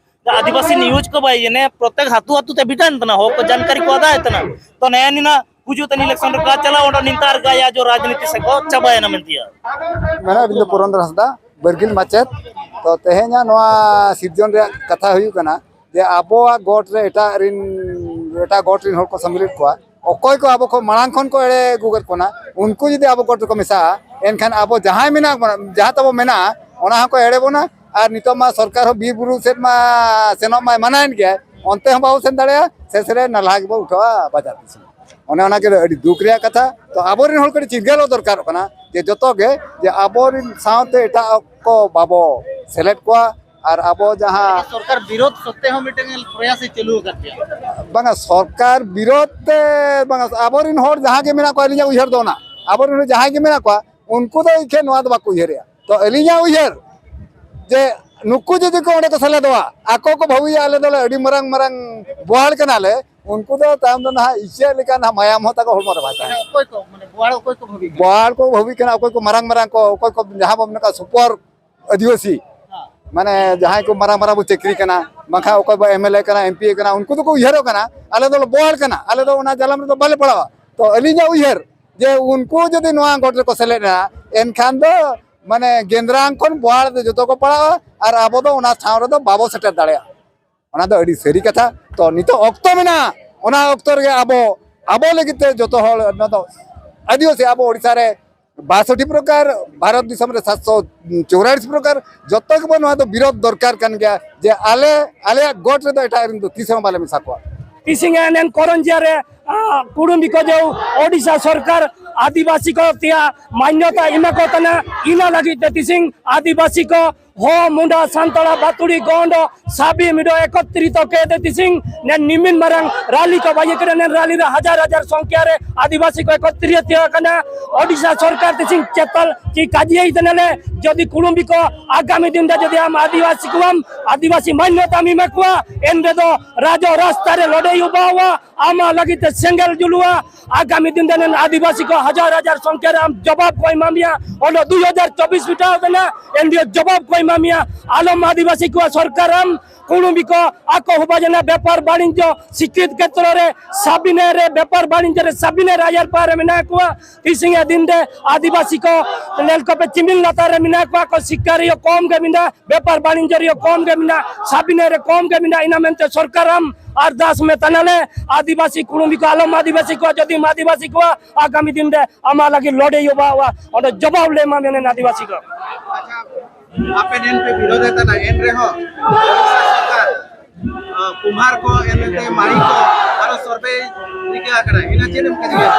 ᱟᱹᱫᱤᱵᱟᱹᱥᱤ ᱱᱤᱭᱩᱡᱽ ᱠᱚ ᱵᱟᱭ ᱤᱭᱟᱹ ᱱᱮ ᱯᱨᱚᱛᱮᱠ ᱟᱹᱛᱩ ᱟᱹᱛᱩ ᱛᱮ ᱵᱤᱴᱟᱱ ᱛᱟᱱᱟ, ᱦᱚᱲ ᱠᱚ ᱡᱟᱱᱠᱟᱨᱤ ᱠᱚ ᱟᱫᱟᱭ ᱛᱟᱱᱟ᱾ ᱛᱚ ᱱᱮ ᱱᱤᱱᱟ ᱯᱩᱡᱩ ᱛᱟᱹᱱᱤ ᱤᱞᱮᱠᱥᱚᱱ ᱨᱮ ᱠᱟ ᱪᱟᱞᱟᱣ ᱚᱸᱰᱮ ᱱᱤᱱᱛᱟᱨ ᱜᱟᱭᱟ ᱡᱚ ᱨᱟᱡᱽᱱᱤᱛᱤ ᱥᱮ ᱠᱚ ᱪᱟᱵᱟᱭᱮᱱᱟ ᱢᱮᱱᱛᱮᱭᱟ᱾ ᱢᱮᱱᱟᱜ ᱵᱤᱱ ᱫᱚ ᱯᱩᱨᱚᱱᱫᱚᱨ ᱦᱟᱸᱥᱫᱟ, ᱵᱟᱹᱨᱜᱤᱞ ᱢᱟᱪᱮᱫ᱾ ᱛᱚ ᱛᱮᱦᱮᱧᱟᱜ ᱱᱚᱣᱟ ᱥᱤᱨᱡᱚᱱ ᱨᱮᱭᱟᱜ ᱠᱟᱛᱷᱟ ᱦᱩᱭᱩᱜ ᱠᱟᱱᱟ ᱡᱮ ᱟᱵᱚᱣᱟᱜ ᱜᱚᱴ ᱨᱮ ᱮᱴᱟᱜ ᱨᱤᱱ, ᱮᱴᱟᱜ ᱜᱚᱴ ᱨᱤᱱ ᱦᱚᱲ ᱠᱚ ᱥᱟᱢᱤᱞᱮᱫ ᱠᱚᱣᱟ᱾ ᱚᱠᱚᱭ ᱠᱚ ᱟᱵᱚ ᱠᱷᱚᱱ ᱢᱟᱲᱟᱝ ᱠᱷᱚᱱ ᱠᱚ ᱮᱲᱮ ᱟᱹᱜᱩ ᱠᱟᱫ ᱵᱚᱱᱟ, ᱩᱱᱠᱩ ᱡᱩᱫᱤ ᱟᱵᱚ ᱜᱚᱴ ᱨᱮᱠᱚ ᱢᱮᱥᱟᱜᱼᱟ, ᱮᱱᱠᱷᱟᱱ ᱟᱵᱚ ᱡᱟᱦᱟᱸᱭ ᱢᱮᱱᱟᱜ ᱵᱚᱱᱟ, ᱡᱟᱦᱟᱸ ᱛᱟᱵᱚ ᱢᱮᱱᱟᱜᱼᱟ, ᱚᱱᱟ ᱦᱚᱸᱠᱚ ᱮᱲᱮ ᱵᱚᱱᱟ᱾ ᱟᱨ ᱱᱤᱛᱚᱜ ᱢᱟ ᱥᱚᱨᱠᱟᱨ ᱦᱚᱸ ᱵᱤᱨ ᱵᱩᱨᱩ ᱥᱮᱫ ᱢᱟ ᱥᱮᱱᱚᱜ ᱢᱟᱭ ᱢᱟᱱᱟᱭᱮᱱ ᱜᱮᱭᱟ, ᱚᱱᱛᱮ ᱦᱚᱸ ᱵᱟᱵᱚ ᱥᱮᱱ ᱫᱟᱲᱮᱭᱟᱜᱼᱟ᱾ ᱥᱮᱥ ᱨᱮ ᱱᱟᱞᱦᱟ ᱜᱮᱵᱚ ᱩᱴᱷᱟᱹᱣᱟ ᱵᱟᱡᱟᱨ ᱫᱤᱥᱚᱢ᱾ ᱚᱱᱮ ᱚᱱᱟ ᱜᱮ ᱟᱹᱰᱤ ᱫᱩᱠ ᱨᱮᱭᱟᱜ ᱠᱟᱛᱷᱟ᱾ ᱛᱚ ᱟᱵᱚᱨᱮᱱ ᱦᱚᱲ ᱠᱟᱹᱴᱤᱡ ᱪᱤᱨᱜᱟᱹᱞᱚᱜ ᱫᱚᱨᱠᱟᱨᱚᱜ ᱠᱟᱱᱟ ᱡᱮ ᱡᱚᱛᱚ ᱜᱮ ᱡᱮ ᱟᱵᱚᱨᱮᱱ ᱥᱟᱶᱛᱮ ᱮᱴᱟᱜ ᱠᱚ ᱵᱟᱵᱚ ᱥᱮᱞᱮᱫ ᱠᱚᱣᱟ᱾ ᱟᱨ ᱟᱵᱚ ᱡᱟᱦᱟᱸ ᱥᱚᱨᱠᱟᱨ ᱵᱤᱨᱳᱫᱷ ᱥᱚᱛᱛᱮ ᱦᱚᱸ ᱢᱤᱫᱴᱟᱝ ᱯᱨᱚᱭᱟᱥ ᱮ ᱪᱟᱹᱞᱩ ᱟᱠᱟᱫ ᱜᱮᱭᱟ᱾ ᱵᱟᱝᱟ, ᱥᱚᱨᱠᱟᱨ ᱵᱤᱨᱳᱫᱷ ᱛᱮ ᱵᱟᱝᱟ, ᱟᱵᱚᱨᱮᱱ ᱦᱚᱲ ᱡᱟᱦᱟᱸ ᱜᱮ ᱢᱮᱱᱟᱜ ᱠᱚᱣᱟ, ᱟᱹᱞᱤᱧᱟᱜ ᱩᱭᱦᱟᱹᱨ ᱫᱚ ᱚᱱᱟ, ᱟᱵᱚᱨᱮᱱ ᱦᱚᱲ ᱡᱟᱦᱟᱸᱭ ᱜᱮ ᱢᱮᱱᱟᱜ ᱠᱚᱣᱟ, ᱩᱱᱠᱩ ᱫᱚ ᱮᱠᱷᱮᱱ ᱱᱚᱣᱟ ᱫᱚ ᱵᱟᱠᱚ ᱩᱭᱦᱟᱹᱨᱮᱜᱼᱟ᱾ ᱛᱚ ᱟᱹᱞᱤᱧᱟᱜ ᱩᱭᱦᱟᱹᱨ ᱡᱮ ᱱᱩᱠᱩ ᱡᱩᱫᱤ ᱠᱚ ᱚᱸᱰᱮ ᱠᱚ ᱥᱮᱞᱮᱫᱚᱜᱼᱟ, ᱟᱠᱚ ᱠᱚ ᱵᱷᱟᱹᱵᱤᱭᱟ ᱟᱞᱮ ᱫᱚᱞᱮ ᱟᱹᱰᱤ ᱢᱟᱨᱟᱝ ᱢᱟᱨᱟᱝ ᱵᱳᱣᱟᱲ ᱠᱟᱱᱟᱞᱮ, ᱩᱱᱠᱩ ᱫᱚ ᱛᱟᱭᱚᱢ ᱫᱚ ᱱᱟᱦᱟᱜ ᱤᱪᱟᱹᱜ ᱞᱮᱠᱟ ᱱᱟᱦᱟᱜ ᱢᱟᱭᱟᱢ ᱦᱚᱸ ᱛᱟᱠᱚ ᱦᱚᱲᱢᱚ ᱨᱮ ᱵᱟᱭ ᱛᱟᱦᱮᱱᱟ᱾ ᱚᱠᱚᱭ ᱠᱚ, ᱢᱟᱱᱮ, ᱵᱳᱣᱟᱲ ᱚᱠᱚᱭ ᱠᱚ ᱵᱷᱟᱹᱵᱤ ᱠᱟᱱᱟ? ᱵᱳᱣᱟᱲ ᱠᱚ ᱵᱷᱟᱹᱵᱤ ᱠᱟᱱᱟ, ᱚᱠᱚᱭ ᱠᱚ ᱢᱟᱨᱟᱝ ᱢᱟᱨᱟᱝ ᱠᱚ, ᱚᱠᱚᱭ ᱠᱚ ᱡᱟᱦᱟᱸ ᱵᱚᱱ ᱢᱮᱱ ᱠᱟᱜ ᱥᱩᱯᱚᱨ ᱟᱹᱫᱤᱵᱟᱹᱥᱤ, ᱦᱮᱸ᱾ ᱢᱟᱱᱮ ᱡᱟᱦᱟᱸᱭ ᱠᱚ ᱢᱟᱨᱟᱝ ᱢᱟᱨᱟᱝ ᱵᱚ ᱪᱟᱹᱠᱨᱤ ᱠᱟᱱᱟ, ᱵᱟᱝᱠᱷᱟᱱ ᱚᱠᱚᱭ ᱵᱚ ᱮᱢ ᱮᱞ ᱮ ᱠᱟᱱᱟ, ᱮᱢ ᱯᱤ ᱮ ᱠᱟᱱᱟ, ᱩᱱᱠᱩ ᱫᱚᱠᱚ ᱩᱭᱦᱟᱹᱨᱚᱜ ᱠᱟᱱᱟ, ᱟᱞᱮ ᱫᱚᱞᱮ ᱵᱳᱣᱟᱲ ᱠᱟᱱᱟ, ᱟᱞᱮ ᱫᱚ ᱚᱱᱟ ᱡᱟᱞᱟᱢ ᱨᱮᱫᱚ ᱵᱟᱞᱮ ᱯᱟᱲᱟᱣᱟ᱾ ᱛᱚ ᱟᱹᱞᱤᱧᱟᱜ ᱩᱭᱦᱟᱹᱨ ᱡᱮ ᱩᱱᱠᱩ ᱡᱩᱫᱤ ᱱᱚᱣᱟ ᱜᱚᱴ ᱨᱮᱠᱚ ᱥᱮᱞᱮᱫ ᱮᱱᱟ, ᱮᱱᱠᱷᱟᱱ ᱫᱚ ᱢᱟᱱᱮ ᱜᱮᱸᱫᱽᱨᱟᱝ ᱠᱷᱚᱱ ᱵᱳᱣᱟᱲ ᱫᱚ ᱡᱚᱛᱚ ᱠᱚ ᱯᱟᱲᱟᱜᱼᱟ, ᱟᱨ ᱟᱵᱚ ᱫᱚ ᱚᱱᱟ ᱴᱷᱟᱶ ᱨᱮᱫᱚ ᱵᱟᱵᱚ ᱥᱮᱴᱮᱨ ᱫᱟᱲᱮᱭᱟᱜᱼᱟ᱾ ᱚᱱᱟ ᱫᱚ ᱟᱹᱰᱤ ᱥᱟᱹᱨᱤ ᱠᱟᱛᱷᱟ᱾ ᱛᱚ ᱱᱤᱛᱚᱜ ᱚᱠᱛᱚ ᱢᱮᱱᱟᱜᱼᱟ, ᱚᱱᱟ ᱚᱠᱛᱚ ᱨᱮᱜᱮ ᱟᱵᱚ, ᱟᱵᱚ ᱞᱟᱹᱜᱤᱫ ᱛᱮ ᱡᱚᱛᱚ ᱦᱚᱲ, ᱱᱚᱣᱟ ᱫᱚ ᱟᱹᱫᱤᱵᱟᱹᱥᱤ ᱟᱵᱚ ᱳᱰᱤᱥᱟ ᱨᱮ ᱵᱟᱥᱚᱴᱴᱤ ᱯᱨᱚᱠᱟᱨ, ᱵᱷᱟᱨᱚᱛ ᱫᱤᱥᱚᱢ ᱨᱮ ᱥᱟᱛᱥᱚ ᱪᱩᱣᱟᱞᱤᱥ ᱯᱨᱚᱠᱟᱨ, ᱡᱚᱛᱚ ᱜᱮᱵᱚ ᱱᱚᱣᱟ ᱫᱚ ᱵᱤᱨᱳᱫᱷ ᱫᱚᱨᱠᱟᱨ ᱠᱟᱱ ᱜᱮᱭᱟ ᱡᱮ ᱟᱞᱮ, ᱟᱞᱮᱭᱟᱜ ᱜᱚᱴ ᱨᱮᱫᱚ ᱮᱴᱟᱜ ᱨᱮᱱ ᱫᱚ ᱛᱤᱥ ᱦᱚᱸ ᱵᱟᱞᱮ ᱢᱮᱥᱟ ᱠᱚᱣᱟ᱾ ᱛᱤᱥᱤᱝ ᱮᱱᱮᱱ ᱠᱚᱨᱚᱱᱡᱤᱭᱟ ᱨᱮ, ᱟ, ᱠᱩᱲᱩᱢᱵᱤ ᱠᱚ ᱡᱮ ᱳᱰᱤᱥᱟ ᱥᱚᱨᱠᱟᱨ ᱟᱹᱫᱤᱵᱟᱹᱥᱤ ᱠᱚ ᱛᱮᱭᱟ ᱢᱟᱱᱱᱚᱛᱟ ᱮᱢᱟ ᱠᱚ ᱠᱟᱱᱟ, ᱤᱱᱟᱹ ᱞᱟᱹᱜᱤᱫ ᱛᱮ ᱛᱤᱥᱤᱝ ᱟᱹᱫᱤᱵᱟᱹᱥᱤ ᱠᱚ ᱦᱚ ᱢᱩᱸᱰᱟ ᱥᱟᱱᱛᱟᱲᱟ ᱵᱟᱛᱩᱲᱤ ᱜᱚᱸᱰ ᱥᱟᱵᱤ ᱢᱤᱰᱚ ᱮᱠᱚᱛᱨᱤᱛᱚ ᱠᱮᱫᱮ ᱛᱤᱥᱤᱝ ᱱᱮ ᱱᱤᱢᱤᱱ ᱢᱟᱨᱟᱝ ᱨᱟᱞᱤ ᱠᱚ ᱵᱟᱭᱮ ᱠᱟᱱᱟ᱾ ᱱᱮ ᱨᱟᱞᱤ ᱨᱮ ᱦᱟᱡᱟᱨ ᱦᱟᱡᱟᱨ ᱥᱚᱝᱠᱷᱭᱟ ᱨᱮ ᱟᱹᱫᱤᱵᱟᱹᱥᱤ ᱠᱚ ᱮᱠᱚᱛᱨᱤᱛᱚ ᱟᱠᱟᱱᱟ᱾ ᱳᱰᱤᱥᱟ ᱥᱚᱨᱠᱟᱨ ᱛᱤᱥᱤᱝ ᱪᱮᱛᱟᱞ ᱪᱤ ᱠᱟᱡᱤᱭᱟᱹᱭ ᱛᱮᱱᱮᱞᱮ ᱡᱚᱫᱤ ᱠᱩᱲᱩᱢᱵᱤ ᱠᱚ ᱟᱜᱟᱢᱤ ᱫᱤᱱ ᱨᱮ ᱡᱚᱫᱤ ᱟᱢ ᱟᱹᱫᱤᱵᱟᱹᱥᱤ ᱠᱚᱣᱟᱢ, ᱟᱹᱫᱤᱵᱟᱹᱥᱤ ᱢᱟᱱᱱᱚᱛᱟᱢ ᱮᱢᱟ ᱠᱚᱣᱟ, ᱮᱱ ᱨᱮᱫᱚ ᱨᱟᱡᱚ ᱨᱟᱥᱛᱟ ᱨᱮ ᱞᱚᱰᱮᱭ ᱩᱵᱟᱣᱟ, ᱟᱢᱟᱜ ᱞᱟᱹᱜᱤᱫ ᱛᱮ ᱥᱮᱸᱜᱮᱞ ᱡᱩᱞᱩᱜᱼᱟ᱾ ᱟᱜᱟᱢᱤ ᱫᱤᱱ ᱨᱮᱱ ᱟᱹᱫᱤᱵᱟᱹᱥᱤ ᱠᱚ ᱦᱟᱡᱟᱨ ᱦᱟᱡᱟᱨ ᱥᱚᱝᱠᱷᱭᱟ ᱨᱮ ᱟᱢ ᱡᱚᱵᱟᱵ ᱠᱚ ᱮᱢᱟ ᱢᱮᱭᱟ᱾ ᱚᱸᱰᱮ ᱫᱩᱭ ᱦᱟᱡᱟᱨ ᱪᱚᱵᱵᱤᱥ ᱯᱷᱤᱴᱟᱣ ᱠᱟᱱᱟ, ᱮᱱ ᱰᱤ ᱮ ᱡᱚᱵᱟᱵ ᱠᱚ ᱮᱢᱟ ᱢᱮᱭᱟ᱾ ᱟᱞᱚᱢ ᱟᱹᱫᱤᱵᱟᱹᱥᱤ ᱠᱚᱣᱟ ᱥᱚᱨᱠᱟᱨ ᱟᱢ ᱠᱩᱲᱩᱢᱵᱤ ᱠᱚ ᱟᱠᱚ ᱦᱚᱵᱟ ᱡᱟᱱᱟ ᱵᱮᱯᱟᱨ ᱵᱟᱱᱤᱡᱽᱡᱚ ᱥᱤᱠᱠᱷᱤᱛ ᱠᱷᱮᱛᱨᱚ ᱨᱮ ᱥᱟᱵᱤᱱᱮ ᱨᱮ ᱵᱮᱯᱟᱨ ᱵᱟᱱᱤᱡᱽᱡᱚ ᱨᱮ ᱥᱟᱵᱤᱱᱮ ᱨᱟᱡᱟᱨ ᱯᱟᱦᱟᱨ ᱨᱮ ᱢᱮᱱᱟᱜ ᱠᱚᱣᱟ᱾ ᱛᱤᱥᱤᱝ ᱮ ᱫᱤᱱ ᱨᱮ ᱟᱹᱫᱤᱵᱟᱹᱥᱤ ᱠᱚ ᱞᱮᱞ ᱠᱚᱯᱮ ᱪᱤᱢᱤᱞ ᱞᱟᱛᱟᱨ ᱨᱮ ᱢᱮᱱᱟᱜ ᱠᱚᱣᱟ, ᱠᱚ ᱥᱤᱠᱟᱨᱤᱭᱟᱹ ᱠᱚᱢ ᱜᱮ ᱢᱮᱱᱟᱜᱼᱟ, ᱵᱮᱯᱟᱨ ᱵᱟᱱᱤᱡᱽᱡᱚ ᱨᱮᱭᱟᱜ ᱠᱚᱢ ᱜᱮ ᱢᱮᱱᱟᱜᱼᱟ, ᱥᱟᱵᱤᱱᱮ ᱨᱮ ᱠᱚᱢ ᱜᱮ ᱢᱮᱱᱟᱜᱼᱟ᱾ ᱤᱱᱟ ᱢᱮᱱᱛᱮ ᱥᱚᱨᱠᱟᱨ ᱟᱢ ᱟᱨᱫᱟᱥ ᱢᱮ ᱛᱟᱱᱟᱞᱮ, ᱟᱹᱫᱤᱵᱟᱹᱥᱤ ᱠᱩᱲᱩᱢᱵᱤ ᱠᱚ ᱟᱞᱚᱢ ᱟᱹᱫᱤᱵᱟᱹᱥᱤ ᱠᱚᱣᱟ᱾ ᱡᱚᱫᱤᱢ ᱟᱹᱫᱤᱵᱟᱹᱥᱤ ᱠᱚᱣᱟ, ᱟᱜᱟᱢᱤ ᱫᱤᱱ ᱨᱮ ᱟᱢᱟᱜ ᱞᱟᱹᱜᱤᱫ ᱞᱚᱰᱮ ᱦᱩᱭᱩᱜᱼᱟ, ᱚᱸᱰᱮ ᱡᱚᱵᱟᱵ ᱞᱮ ᱮᱢᱟ ᱢᱮᱱᱮᱱ ᱟᱹᱫᱤᱵᱟᱹᱥᱤ ᱠᱚ᱾ ᱟᱪᱪᱷᱟ, ᱟᱯᱮ ᱴᱷᱮᱱ ᱯᱮ ᱵᱤᱨᱳᱫᱮ ᱠᱟᱱᱟ, ᱮᱱ ᱨᱮᱦᱚᱸ ᱳᱰᱤᱥᱟ ᱥᱚᱨᱠᱟᱨ, ᱟ, ᱠᱩᱢᱵᱷᱟᱨ ᱠᱚ, ᱮᱱᱛᱮ ᱢᱟᱹᱲᱤ ᱠᱚ, ᱟᱨᱚ ᱥᱚᱨᱵᱷᱮ ᱨᱤᱠᱟᱹ ᱟᱠᱟᱱᱟ, ᱤᱱᱟᱹ ᱪᱮᱫ ᱮᱢ ᱠᱟᱹᱢᱤᱭᱟ?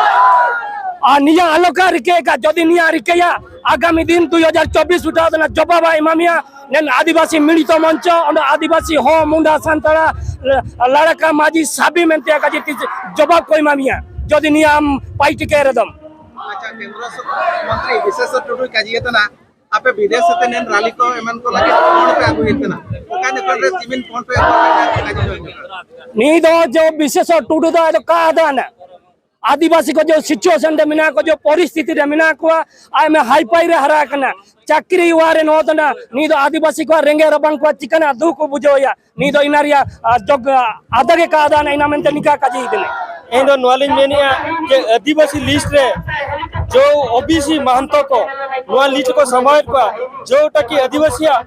ᱟᱨ ᱱᱤᱭᱟᱹ ᱟᱞᱚᱠᱟ ᱨᱤᱠᱟᱹᱭ ᱠᱟ, ᱡᱚᱫᱤ ᱱᱤᱭᱟᱹ ᱨᱤᱠᱟᱹᱭᱟ, ᱟᱜᱟᱢᱤ ᱫᱤᱱ ᱫᱩᱭ ᱦᱟᱡᱟᱨ ᱪᱚᱵᱵᱤᱥ ᱩᱴᱷᱟᱹᱣ ᱫᱚ ᱡᱚᱵᱟᱵ ᱮ ᱮᱢᱟ ᱢᱮᱭᱟ᱾ ᱱᱮᱱ ᱟᱹᱫᱤᱵᱟᱹᱥᱤ ᱢᱤᱲᱤᱛᱚ ᱢᱚᱧᱪᱚ, ᱚᱸᱰᱮ ᱟᱹᱫᱤᱵᱟᱹᱥᱤ ᱦᱚᱸ ᱢᱩᱱᱰᱟ ᱥᱟᱱᱛᱟᱲᱟ ᱞᱟᱲᱟᱠᱟ ᱢᱟᱹᱡᱷᱤ ᱥᱟᱵᱤ ᱢᱮᱱᱛᱮ ᱠᱟᱡᱮ ᱛᱤᱥ ᱡᱚᱵᱟᱵ ᱠᱚ ᱮᱢᱟ ᱢᱮᱭᱟ, ᱡᱩᱫᱤ ᱱᱤᱭᱟᱹ ᱟᱢ ᱯᱟᱭᱴᱤ ᱠᱮ ᱨᱮᱫᱚᱢ᱾ ᱟᱪᱪᱷᱟ, ᱠᱮᱱᱫᱨᱚ ᱥᱚᱨᱠᱟᱨ ᱢᱚᱱᱛᱨᱤ ᱵᱤᱥᱮᱥᱚᱨ ᱴᱩᱰᱩᱭ ᱠᱟᱡᱤᱭᱮ ᱛᱟᱱᱟ, ᱟᱯᱮ ᱵᱤᱫᱮᱥ ᱛᱮ ᱱᱮᱱ ᱨᱟᱞᱤ ᱠᱚ ᱮᱢᱟᱱ ᱠᱚ ᱞᱟᱹᱜᱤᱫ ᱯᱷᱚᱱᱰ ᱯᱮ ᱟᱹᱜᱩᱭᱮᱫ ᱛᱟᱦᱮᱱᱟ, ᱚᱠᱟ ᱡᱚᱠᱷᱚᱱ ᱨᱮ ᱪᱤᱢᱤᱱ ᱯᱷᱚᱱᱰ ᱯᱮ ᱟᱹᱜᱩᱭᱮᱫ ᱛᱟᱦᱮᱱᱟ? ᱱᱤᱭᱟᱹ ᱫᱚ ᱡᱮ ᱵᱤᱥᱮᱥᱚᱨ ᱴᱩᱰᱩ ᱫᱚ ᱟᱫᱚ ᱠᱟ ᱟᱫᱟᱱᱟ? ᱟᱹᱫᱤᱵᱟᱹᱥᱤ ᱠᱚ ᱡᱮ situation ᱨᱮ ᱢᱮᱱᱟᱜ ᱠᱚ, ᱡᱮ ᱯᱚᱨᱤᱥᱛᱷᱤᱛᱤ ᱨᱮ ᱢᱮᱱᱟᱜ ᱠᱚᱣᱟ, ᱟᱭᱢᱟ ᱦᱟᱭᱯᱟᱭ ᱨᱮ ᱦᱟᱨᱟ ᱟᱠᱟᱱᱟ, ᱪᱟᱹᱠᱨᱤ ᱚᱣᱟᱨ ᱨᱮ ᱱᱚᱣᱟ ᱫᱚ ᱱᱟ-, ᱱᱤᱭᱟᱹ ᱫᱚ ᱟᱹᱫᱤᱵᱟᱹᱥᱤ ᱠᱚᱣᱟᱜ ᱨᱮᱸᱜᱮᱡ ᱨᱟᱵᱟᱝ ᱠᱚᱣᱟᱜ ᱪᱤᱠᱟᱹᱱᱟᱜ ᱫᱩᱠ ᱠᱚ ᱵᱩᱡᱷᱟᱹᱣ ᱮᱭᱟ, ᱱᱤᱭᱟᱹ ᱫᱚ ᱤᱱᱟ ᱨᱮᱭᱟᱜ, ᱟ, ᱡᱚᱜ-, ᱟ, ᱟᱫᱟ ᱜᱮ ᱠᱟ ᱟᱫᱟᱱᱟ, ᱤᱱᱟ ᱢᱮᱱᱛᱮ ᱱᱤᱠᱟ ᱠᱟᱡᱤ ᱤᱫᱤᱱᱟ᱾ ᱤᱧ ᱫᱚ ᱱᱚᱣᱟ ᱞᱤᱧ ᱢᱮᱱᱮᱜᱼᱟ ᱡᱮ ᱟᱹᱫᱤᱵᱟᱹᱥᱤ ᱞᱤᱥᱴ ᱨᱮ ᱡᱚ ᱳᱵᱤᱥᱤ ᱢᱟᱦᱟᱱᱛᱚ ᱠᱚ ᱱᱚᱣᱟ ᱞᱤᱥᱴ ᱠᱚ ᱥᱟᱢᱵᱟᱣᱮᱫ ᱠᱚᱣᱟ, ᱡᱚᱴᱟ ᱠᱤ ᱟᱹᱫᱤᱵᱟᱹᱥᱤᱭᱟᱜ,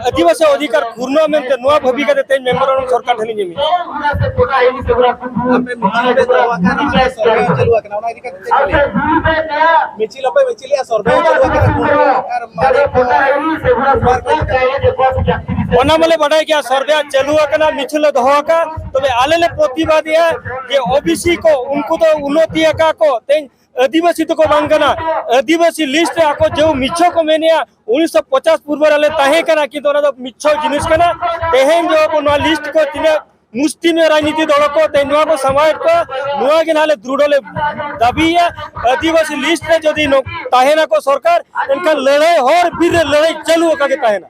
ᱟᱹᱫᱤᱵᱟᱹᱥᱤ ᱚᱫᱷᱤᱠᱟᱨ ᱯᱩᱨᱱᱚ ᱢᱮᱱᱛᱮ ᱱᱚᱣᱟ ᱵᱷᱟᱹᱵᱤ ᱠᱟᱛᱮ ᱛᱮᱦᱮᱧ ᱢᱮᱢᱳᱨᱟᱱᱰᱟᱢ ᱥᱚᱨᱠᱟᱨ ᱴᱷᱮᱱ ᱤᱧ ᱮᱢᱮᱜᱼᱟ᱾ ᱟᱯᱮ ᱢᱤᱪᱷᱤᱞ ᱯᱮ ᱫᱚᱦᱚ ᱟᱠᱟᱫ, ᱚᱱᱟ ᱨᱮ ᱥᱚᱨᱵᱷᱮ ᱦᱚᱸ ᱪᱟᱹᱞᱩ ᱟᱠᱟᱱᱟ, ᱚᱱᱟ ᱤᱫᱤ ᱠᱟᱛᱮ ᱪᱮᱫ ᱯᱮ ᱞᱟᱹᱭᱟ? ᱢᱤᱪᱷᱤᱞ ᱦᱚᱸᱯᱮ ᱢᱤᱪᱷᱤᱞᱮᱜᱼᱟ, ᱥᱚᱨᱵᱷᱮ ᱦᱚᱸ ᱪᱟᱹᱞᱩ ᱟᱠᱟᱱᱟ, ᱟᱨ ᱢᱟᱨᱮ ᱠᱚ ᱚᱱᱟ ᱢᱟᱞᱮ ᱵᱟᱰᱟᱭ ᱜᱮᱭᱟ, ᱥᱚᱨᱵᱷᱮ ᱪᱟᱹᱞᱩ ᱟᱠᱟᱱᱟ, ᱢᱤᱪᱷᱤᱞ ᱞᱮ ᱫᱚᱦᱚ ᱟᱠᱟᱫ, ᱛᱚᱵᱮ ᱟᱞᱮ ᱞᱮ ᱯᱨᱚᱛᱤᱵᱟᱫᱮᱜᱼᱟ ᱡᱮ ᱳᱵᱤᱥᱤ ᱠᱚ ᱩᱱᱠᱩ ᱫᱚ ᱩᱱᱱᱚᱛᱤ ᱟᱠᱟᱫ ᱠᱚ, ᱛᱮᱦᱮᱧ ᱟᱹᱫᱤᱵᱟᱹᱥᱤ ᱫᱚᱠᱚ ᱵᱟᱝ ᱠᱟᱱᱟ᱾ ᱟᱹᱫᱤᱵᱟᱹᱥᱤ ᱞᱤᱥᱴ ᱨᱮ ᱟᱠᱚ ᱡᱮ ᱢᱤᱪᱷᱚ ᱠᱚ ᱢᱮᱱᱮᱜᱼᱟ, ᱩᱱᱤᱥᱥᱚ ᱯᱚᱪᱟᱥ ᱯᱩᱨᱵᱚ ᱨᱮ ᱟᱞᱮ ᱛᱟᱦᱮᱸ ᱠᱟᱱᱟ, ᱠᱤᱱᱛᱩ ᱚᱱᱟ ᱫᱚ ᱢᱤᱪᱷᱚ ᱡᱤᱱᱤᱥ ᱠᱟᱱᱟ᱾ ᱛᱮᱦᱮᱧ ᱡᱮ ᱟᱵᱚ ᱱᱚᱣᱟ ᱞᱤᱥᱴ ᱠᱚ ᱛᱤᱱᱟᱹᱜ ᱢᱩᱥᱴᱤ ᱢᱮ ᱨᱟᱡᱽᱱᱤᱛᱤ ᱫᱚᱞ ᱠᱚ ᱛᱮᱦᱮᱧ ᱱᱚᱣᱟ ᱠᱚ ᱥᱟᱢᱵᱟᱣᱮᱫ ᱠᱚᱣᱟ, ᱱᱚᱣᱟ ᱜᱮ ᱱᱟᱦᱟᱜ ᱞᱮ ᱫᱨᱩᱲᱷᱚ ᱞᱮ ᱫᱟᱹᱵᱤᱭᱟ᱾ ᱟᱹᱫᱤᱵᱟᱹᱥᱤ ᱞᱤᱥᱴ ᱨᱮ ᱡᱩᱫᱤ ᱱᱚ-, ᱛᱟᱦᱮᱱᱟᱠᱚ ᱥᱚᱨᱠᱟᱨ, ᱮᱱᱠᱷᱟᱱ ᱞᱟᱹᱲᱦᱟᱹᱭ ᱦᱚᱨ ᱵᱤᱨ ᱨᱮ ᱞᱟᱹᱲᱦᱟᱹᱭ ᱪᱟᱹᱞᱩ ᱟᱠᱟ ᱜᱮ ᱛᱟᱦᱮᱱᱟ᱾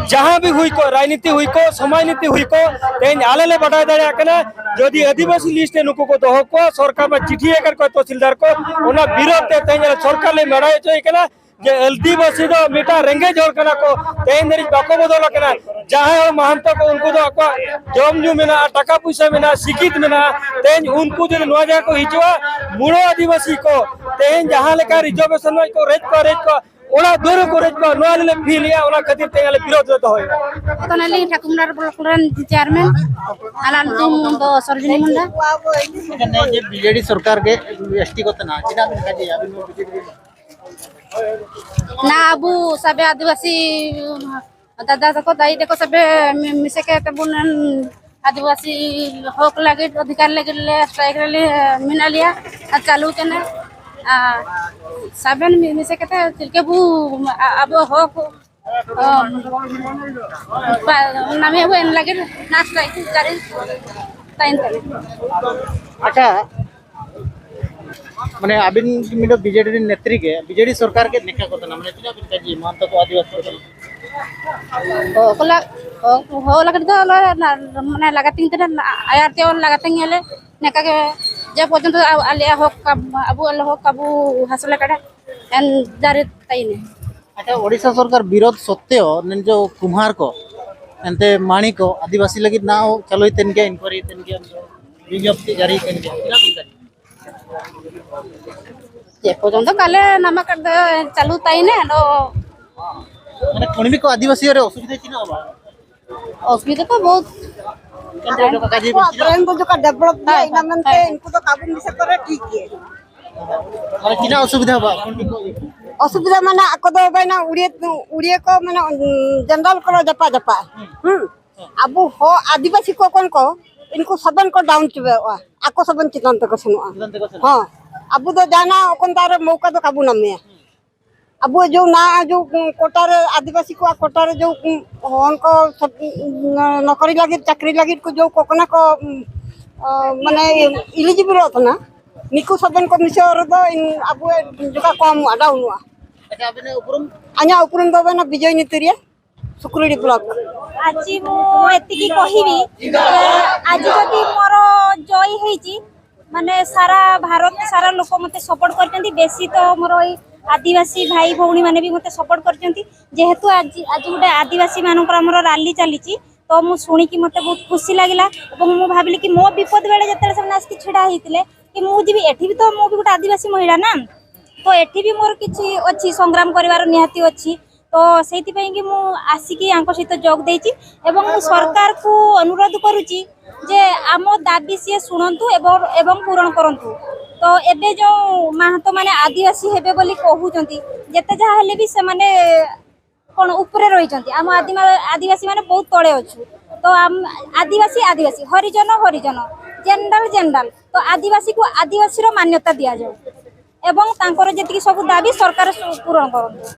ᱡᱟᱦᱟᱸ ᱵᱤ ᱦᱩᱭ ᱠᱚ, ᱨᱟᱡᱽᱱᱤᱛᱤ ᱦᱩᱭ ᱠᱚ, ᱥᱚᱢᱟᱡᱽ ᱱᱤᱛᱤ ᱦᱩᱭ ᱠᱚ, ᱛᱮᱦᱮᱧ ᱟᱞᱮ ᱞᱮ ᱵᱟᱰᱟᱭ ᱫᱟᱲᱮᱭᱟᱜ ᱠᱟᱱᱟ, ᱡᱩᱫᱤ ᱟᱹᱫᱤᱵᱟᱹᱥᱤ ᱞᱤᱥᱴ ᱨᱮ ᱱᱩᱠᱩ ᱠᱚ ᱫᱚᱦᱚ ᱠᱚᱣᱟ, ᱥᱚᱨᱠᱟᱨ ᱢᱟ ᱪᱤᱴᱷᱤ ᱟᱠᱟᱫ ᱠᱚᱣᱟ ᱛᱚᱦᱥᱤᱞᱫᱟᱨ ᱠᱚ, ᱚᱱᱟ ᱵᱤᱨᱳᱫᱷ ᱛᱮ ᱛᱮᱦᱮᱧ ᱟᱞᱮ ᱥᱚᱨᱠᱟᱨ ᱞᱮ ᱵᱟᱰᱟᱭ ᱦᱚᱪᱚᱭᱮ ᱠᱟᱱᱟ ᱡᱮ ᱟᱹᱫᱤᱵᱟᱹᱥᱤ ᱫᱚ ᱢᱤᱫᱴᱟᱝ ᱨᱮᱸᱜᱮᱡ ᱦᱚᱲ ᱠᱟᱱᱟ ᱠᱚ, ᱛᱮᱦᱮᱧ ᱫᱷᱟᱹᱨᱤᱡ ᱵᱟᱠᱚ ᱵᱚᱫᱚᱞ ᱟᱠᱟᱱᱟ᱾ ᱡᱟᱦᱟᱸᱭ ᱦᱚᱲ ᱢᱟᱦᱟᱱᱛᱚ ᱠᱚ, ᱩᱱᱠᱩ ᱫᱚ ᱟᱠᱚᱣᱟᱜ ᱡᱚᱢ ᱧᱩ ᱢᱮᱱᱟᱜᱼᱟ, ᱴᱟᱠᱟ ᱯᱩᱭᱥᱟᱹ ᱢᱮᱱᱟᱜᱼᱟ, ᱥᱤᱠᱷᱤᱛ ᱢᱮᱱᱟᱜᱼᱟ, ᱛᱮᱦᱮᱧ ᱩᱱᱠᱩ ᱡᱩᱫᱤ ᱱᱚᱣᱟ ᱡᱟᱭᱜᱟ ᱠᱚ ᱦᱤᱡᱩᱜᱼᱟ, ᱢᱩᱲᱟᱹ ᱟᱹᱫᱤᱵᱟᱹᱥᱤ ᱠᱚ ᱛᱮᱦᱮᱧ ᱡᱟᱦᱟᱸ ᱞᱮᱠᱟ ᱨᱤᱡᱟᱨᱵᱷᱮᱥᱚᱱ ᱠᱚ ᱨᱮᱡ ᱠᱚᱣᱟ, ᱨᱮᱡ ᱠᱚᱣᱟ, ᱚᱲᱟᱜ ᱫᱩᱣᱟᱹᱨ ᱦᱚᱸᱠᱚ ᱨᱮᱡ ᱠᱚᱣᱟ, ᱱᱚᱣᱟ ᱞᱮ ᱯᱷᱤᱞ ᱮᱜᱼᱟ᱾ ᱚᱱᱟ ᱠᱷᱟᱹᱛᱤᱨ ᱛᱮ ᱟᱞᱮ ᱵᱤᱨᱳᱫᱷ ᱞᱮ ᱫᱚᱦᱚᱭᱮᱫᱟ᱾ ᱠᱟᱱᱟᱞᱤᱧ ᱴᱷᱟᱠᱩᱨᱢᱟᱨ ᱵᱞᱚᱠ ᱨᱮᱱ ᱪᱮᱭᱟᱨᱢᱮᱱ, ᱟᱨ ᱟᱞᱮ ᱧᱩᱛᱩᱢ ᱫᱚ ᱥᱚᱨᱡᱚᱱᱤ ᱢᱩᱱᱰᱟ᱾ ᱱᱤᱭᱟᱹ ᱡᱮ ᱵᱤᱡᱮᱰᱤ ᱥᱚᱨᱠᱟᱨ ᱜᱮ ᱮᱥᱴᱤ ᱠᱚ ᱛᱟᱱᱟ, ᱪᱮᱫᱟᱜ ᱵᱮᱱ ᱠᱟᱡᱮᱭᱟ ᱟᱵᱮᱱ ᱫᱚ ᱵᱤᱡᱮᱰᱤ ᱨᱮ? ᱱᱟ ᱟᱵᱚ ᱥᱟᱵᱮ ᱟᱹᱫᱤᱵᱟᱹᱥᱤ ᱫᱟᱫᱟ ᱛᱟᱠᱚ, ᱫᱟᱹᱭᱤ ᱛᱟᱠᱚ ᱥᱟᱵᱮ ᱢᱤ-, ᱢᱤᱥᱮ ᱠᱟᱛᱮ ᱵᱚᱱ ᱟᱹᱫᱤᱵᱟᱹᱥᱤ ᱦᱚᱠ ᱞᱟᱹᱜᱤᱫ, ᱚᱫᱷᱤᱠᱟᱨ ᱞᱟᱹᱜᱤᱫ ᱞᱮ ᱥᱴᱨᱟᱭᱤᱠ ᱨᱮᱞᱮ ᱢᱮᱱᱟᱜ ᱞᱮᱭᱟ ᱟᱨ ᱪᱟᱹᱞᱩ ᱠᱟᱱᱟ᱾ ᱟᱨ ᱥᱟᱵᱮᱱ ᱢᱤ-, ᱢᱤᱥᱮ ᱠᱟᱛᱮ ᱪᱮᱫ ᱞᱮᱠᱟ ᱵᱚ ᱟ-, ᱟᱵᱚ ᱦᱚᱠ ᱚ, ᱱᱟᱢᱮ ᱟᱵᱚ ᱮᱱ ᱞᱟᱹᱜᱤᱫ ᱱᱟᱥ ᱞᱟᱹᱜᱤᱫ ᱡᱟᱹᱨᱤ ᱛᱟᱦᱮᱱ ᱠᱟᱱᱟ᱾ ᱟᱪᱪᱷᱟ, ᱢᱟᱱᱮ ᱟᱹᱵᱤᱱ ᱢᱤᱫ ᱵᱤᱡᱮᱰᱤ ᱨᱮᱱ ᱱᱮᱛᱨᱤ ᱜᱮ, ᱵᱤᱡᱮᱰᱤ ᱥᱚᱨᱠᱟᱨ ᱜᱮ ᱱᱮᱠᱟ ᱠᱚ ᱛᱟᱦᱮᱱᱟ, ᱢᱟᱱᱮ ᱛᱤᱱᱟᱹᱜ ᱵᱤᱱ ᱠᱟᱡᱤ ᱢᱟᱱᱛᱚ ᱠᱚ ᱟᱹᱫᱤᱵᱟᱹᱥᱤ ᱠᱚ ᱛᱟᱦᱮᱱᱟ? ᱦᱚ ᱠᱚᱞᱟ ᱦᱚ ᱞᱟᱜᱟᱛᱤᱧ ᱛᱮ ᱢᱟᱱᱮ ᱞᱟᱜᱟᱛᱤᱧ ᱛᱮ ᱟᱭᱟᱨ ᱛᱮ ᱚᱞ ᱞᱟᱜᱟᱛᱤᱧ ᱧᱮᱞᱮ ᱱᱮᱠᱟ ᱜᱮ ᱡᱮ ᱯᱚᱨᱡᱚᱱᱛᱚ ᱟᱞᱮᱭᱟᱜ ᱦᱚᱠ ᱟᱵᱚᱣᱟᱜ ᱦᱚᱠ ᱟᱵᱚ ᱦᱟᱥᱤᱞ ᱟᱠᱟᱫᱟ ᱮᱱ ᱡᱟᱹᱨᱤ ᱛᱟᱭᱱᱮ᱾ ᱟᱪᱪᱷᱟ, ᱳᱰᱤᱥᱟ ᱥᱚᱨᱠᱟᱨ ᱵᱤᱨᱳᱫᱷ ᱥᱚᱛᱛᱮᱣ ᱱᱤᱱ ᱡᱚ ᱠᱩᱢᱦᱟᱨ ᱠᱚ ᱮᱱᱛᱮ ᱢᱟᱹᱱᱤ ᱠᱚ ᱟᱹᱫᱤᱵᱟᱹᱥᱤ ᱞᱟᱹᱜᱤᱫ ᱱᱟᱣ ᱪᱟᱹᱞᱩᱭ ᱛᱮᱱ ᱜᱮᱭᱟ, ᱤᱱᱠᱣᱟᱭᱨᱤ ᱛᱮᱱ ᱜᱮᱭᱟ, ᱵᱤᱧᱡᱚᱯᱛᱤ ᱡᱟᱹᱨᱤ ᱛᱮᱱ ᱜᱮᱭᱟ, ᱪᱮᱫᱟᱜ ᱵᱤᱱ ᱠᱟᱹᱡᱤ? ᱪᱮᱫ ᱯᱚᱨᱡᱚᱱᱛᱚ ᱠᱟᱞᱮ ᱱᱟᱢᱟ ᱠᱟᱨᱰ ᱪᱟᱹᱞᱩ ᱛᱟᱭᱱᱮ ᱟᱫᱚ ᱢᱟᱱᱮ ᱠᱩᱲᱢᱤ ᱠᱚ ᱟᱹᱫᱤᱵᱟᱹᱥᱤ ᱨᱮ ᱚᱥᱩᱵᱤᱫᱷᱟ ᱪᱮᱫ ᱦᱚᱸ ᱵᱟᱝ? ᱚᱥᱩᱵᱤᱫᱷᱟ ᱠᱚ ᱵᱚᱦᱩᱛ ᱠᱟᱹᱡᱤ ᱠᱚ ᱟᱵᱚᱨᱮᱱ ᱫᱚ ᱡᱚᱠᱷᱚᱱ ᱰᱮᱵᱷᱞᱚᱯ ᱜᱮᱭᱟ, ᱦᱳᱭ, ᱤᱱᱟᱹ ᱦᱳᱭ, ᱢᱮᱱᱛᱮ ᱦᱳᱭ᱾ ᱩᱱᱠᱩ ᱫᱚ ᱠᱟᱹᱢᱤ ᱫᱤᱥᱟᱹ ᱠᱚᱨᱮ ᱴᱷᱤᱠ ᱜᱮ᱾ ᱢᱟᱱᱮ ᱪᱮᱫᱟᱜ ᱚᱥᱩᱵᱤᱫᱷᱟ ᱵᱟᱝ? ᱚᱥᱩᱵᱤᱫᱷᱟ ᱢᱟᱱᱮ ᱟᱠᱚ ᱫᱚ ᱵᱟᱭᱱᱟ ᱩᱲᱤᱭᱟᱹ, ᱩᱲᱤᱭᱟᱹ ᱠᱚ ᱢᱟᱱᱮ ᱡᱮᱱᱟᱨᱮᱞ ᱠᱚ ᱡᱟᱯᱟ ᱡᱟᱯᱟ᱾ ᱦᱩᱸ᱾ ᱟᱵᱚ ᱦᱚ ᱟᱹᱫᱤᱵᱟᱹᱥᱤ ᱠᱚ ᱠᱚᱱ ᱠᱚ ᱤᱱᱠᱩ ᱥᱚᱵᱮᱱ ᱠᱚ ᱰᱟᱣᱩᱱ ᱪᱟᱵᱟᱣᱟ, ᱟᱠᱚ ᱥᱚᱵᱮᱱ ᱪᱮᱛᱟᱱ ᱛᱮᱠᱚ ᱥᱮᱱᱚᱜᱼᱟ᱾ ᱪᱮᱛᱟᱱ ᱛᱮᱠᱚ ᱥᱮᱱᱚᱜᱼᱟ᱾ ᱦᱚᱸ, ᱟᱵᱚ ᱫᱚ ᱡᱟᱦᱟᱱᱟᱜ ᱚᱠᱚᱱ ᱫᱟᱨᱮ ᱢᱚᱣᱠᱟ ᱫᱚ ᱠᱟᱵᱚ ᱱᱟᱢᱮᱭᱟ᱾ ᱟᱵᱚ ᱡᱚ ᱱᱟ ᱡᱚ ᱠᱚᱴᱟ ᱨᱮ ᱟᱹᱫᱤᱵᱟᱹᱥᱤ ᱠᱚᱣᱟᱜ ᱠᱚᱴᱟ ᱨᱮ ᱡᱚ ᱦᱚᱱ ᱠᱚ ᱥᱚᱵ ᱱᱚᱠᱨᱤ ᱞᱟᱹᱜᱤᱫ ᱪᱟᱹᱠᱨᱤ ᱞᱟᱹᱜᱤᱫ ᱠᱚ ᱡᱚ ᱠᱚ ᱠᱟᱱᱟ ᱠᱚ ᱢᱟᱱᱮ ᱤᱞᱤᱡᱤᱵᱚᱞᱚᱜ ᱠᱟᱱᱟ᱾ ᱱᱤᱠᱩ ᱥᱚᱵᱮᱱ ᱠᱚ ᱢᱤᱥᱚ ᱨᱮᱫᱚ ᱟᱵᱚ ᱡᱚᱠᱟ ᱠᱚᱢᱚᱜᱼᱟ, ᱰᱟᱣᱩᱱᱚᱜᱼᱟ᱾ ᱟᱪᱪᱷᱟ, ᱟᱵᱤᱱᱟᱜ ᱩᱯᱨᱩᱢ? ᱟᱧᱟᱜ ᱩᱯᱨᱩᱢ ᱫᱚ ᱵᱮᱱᱟ ᱵᱤᱡᱚᱭ ᱧᱩᱛᱩᱨᱤᱭᱟ, ᱥᱩᱠᱨᱤᱰᱤ ᱵᱞᱚᱠ᱾ ଆଜି ମୁଁ ଏତିକି କହିବି ଯେ ଆଜି ଯଦି ମୋର ଜୟ ହେଇଛି, ମାନେ ସାରା ଭାରତ ସାରା ଲୋକ ମୋତେ ସପୋର୍ଟ କରିଛନ୍ତି। ବେଶୀ ତ ମୋର ଏଇ ଆଦିବାସୀ ଭାଇ ଭଉଣୀମାନେ ବି ମୋତେ ସପୋର୍ଟ କରିଛନ୍ତି। ଯେହେତୁ ଆଜି ଆଜି ଗୋଟେ ଆଦିବାସୀମାନଙ୍କର ଆମର ରାଲି ଚାଲିଛି, ତ ମୁଁ ଶୁଣିକି ମୋତେ ବହୁତ ଖୁସି ଲାଗିଲା। ଏବଂ ମୁଁ ଭାବିଲି କି ମୋ ବିପଦ ବେଳେ ଯେତେବେଳେ ସେମାନେ ଆସିକି ଛିଡ଼ା ହେଇଥିଲେ କି ମୁଁ ଯିବି, ଏଠି ବି ତ ମୁଁ ବି ଗୋଟେ ଆଦିବାସୀ ମହିଳା ନା, ତ ଏଠି ବି ମୋର କିଛି ଅଛି, ସଂଗ୍ରାମ କରିବାର ନିହାତି ଅଛି। ତ ସେଇଥିପାଇଁ କି ମୁଁ ଆସିକି ୟାଙ୍କ ସହିତ ଯୋଗ ଦେଇଛି ଏବଂ ମୁଁ ସରକାରକୁ ଅନୁରୋଧ କରୁଛି ଯେ ଆମ ଦାବି ସିଏ ଶୁଣନ୍ତୁ ଏବଂ ଏବଂ ପୂରଣ କରନ୍ତୁ। ତ ଏବେ ଯେଉଁ ମାହାତମାନେ ଆଦିବାସୀ ହେବେ ବୋଲି କହୁଛନ୍ତି, ଯେତେ ଯାହା ହେଲେ ବି ସେମାନେ କ'ଣ ଉପରେ ରହିଛନ୍ତି? ଆମ ଆଦିମା ଆଦିବାସୀମାନେ ବହୁତ ତଳେ ଅଛୁ। ତ ଆମ ଆଦିବାସୀ ଆଦିବାସୀ, ହରିଜନ ହରିଜନ, ଜେନେରାଲ ଜେନେରାଲ। ତ ଆଦିବାସୀକୁ ଆଦିବାସୀର ମାନ୍ୟତା ଦିଆଯାଉ ଏବଂ ତାଙ୍କର ଯେତିକି ସବୁ ଦାବି ସରକାର ସୁ- ପୂରଣ କରନ୍ତୁ।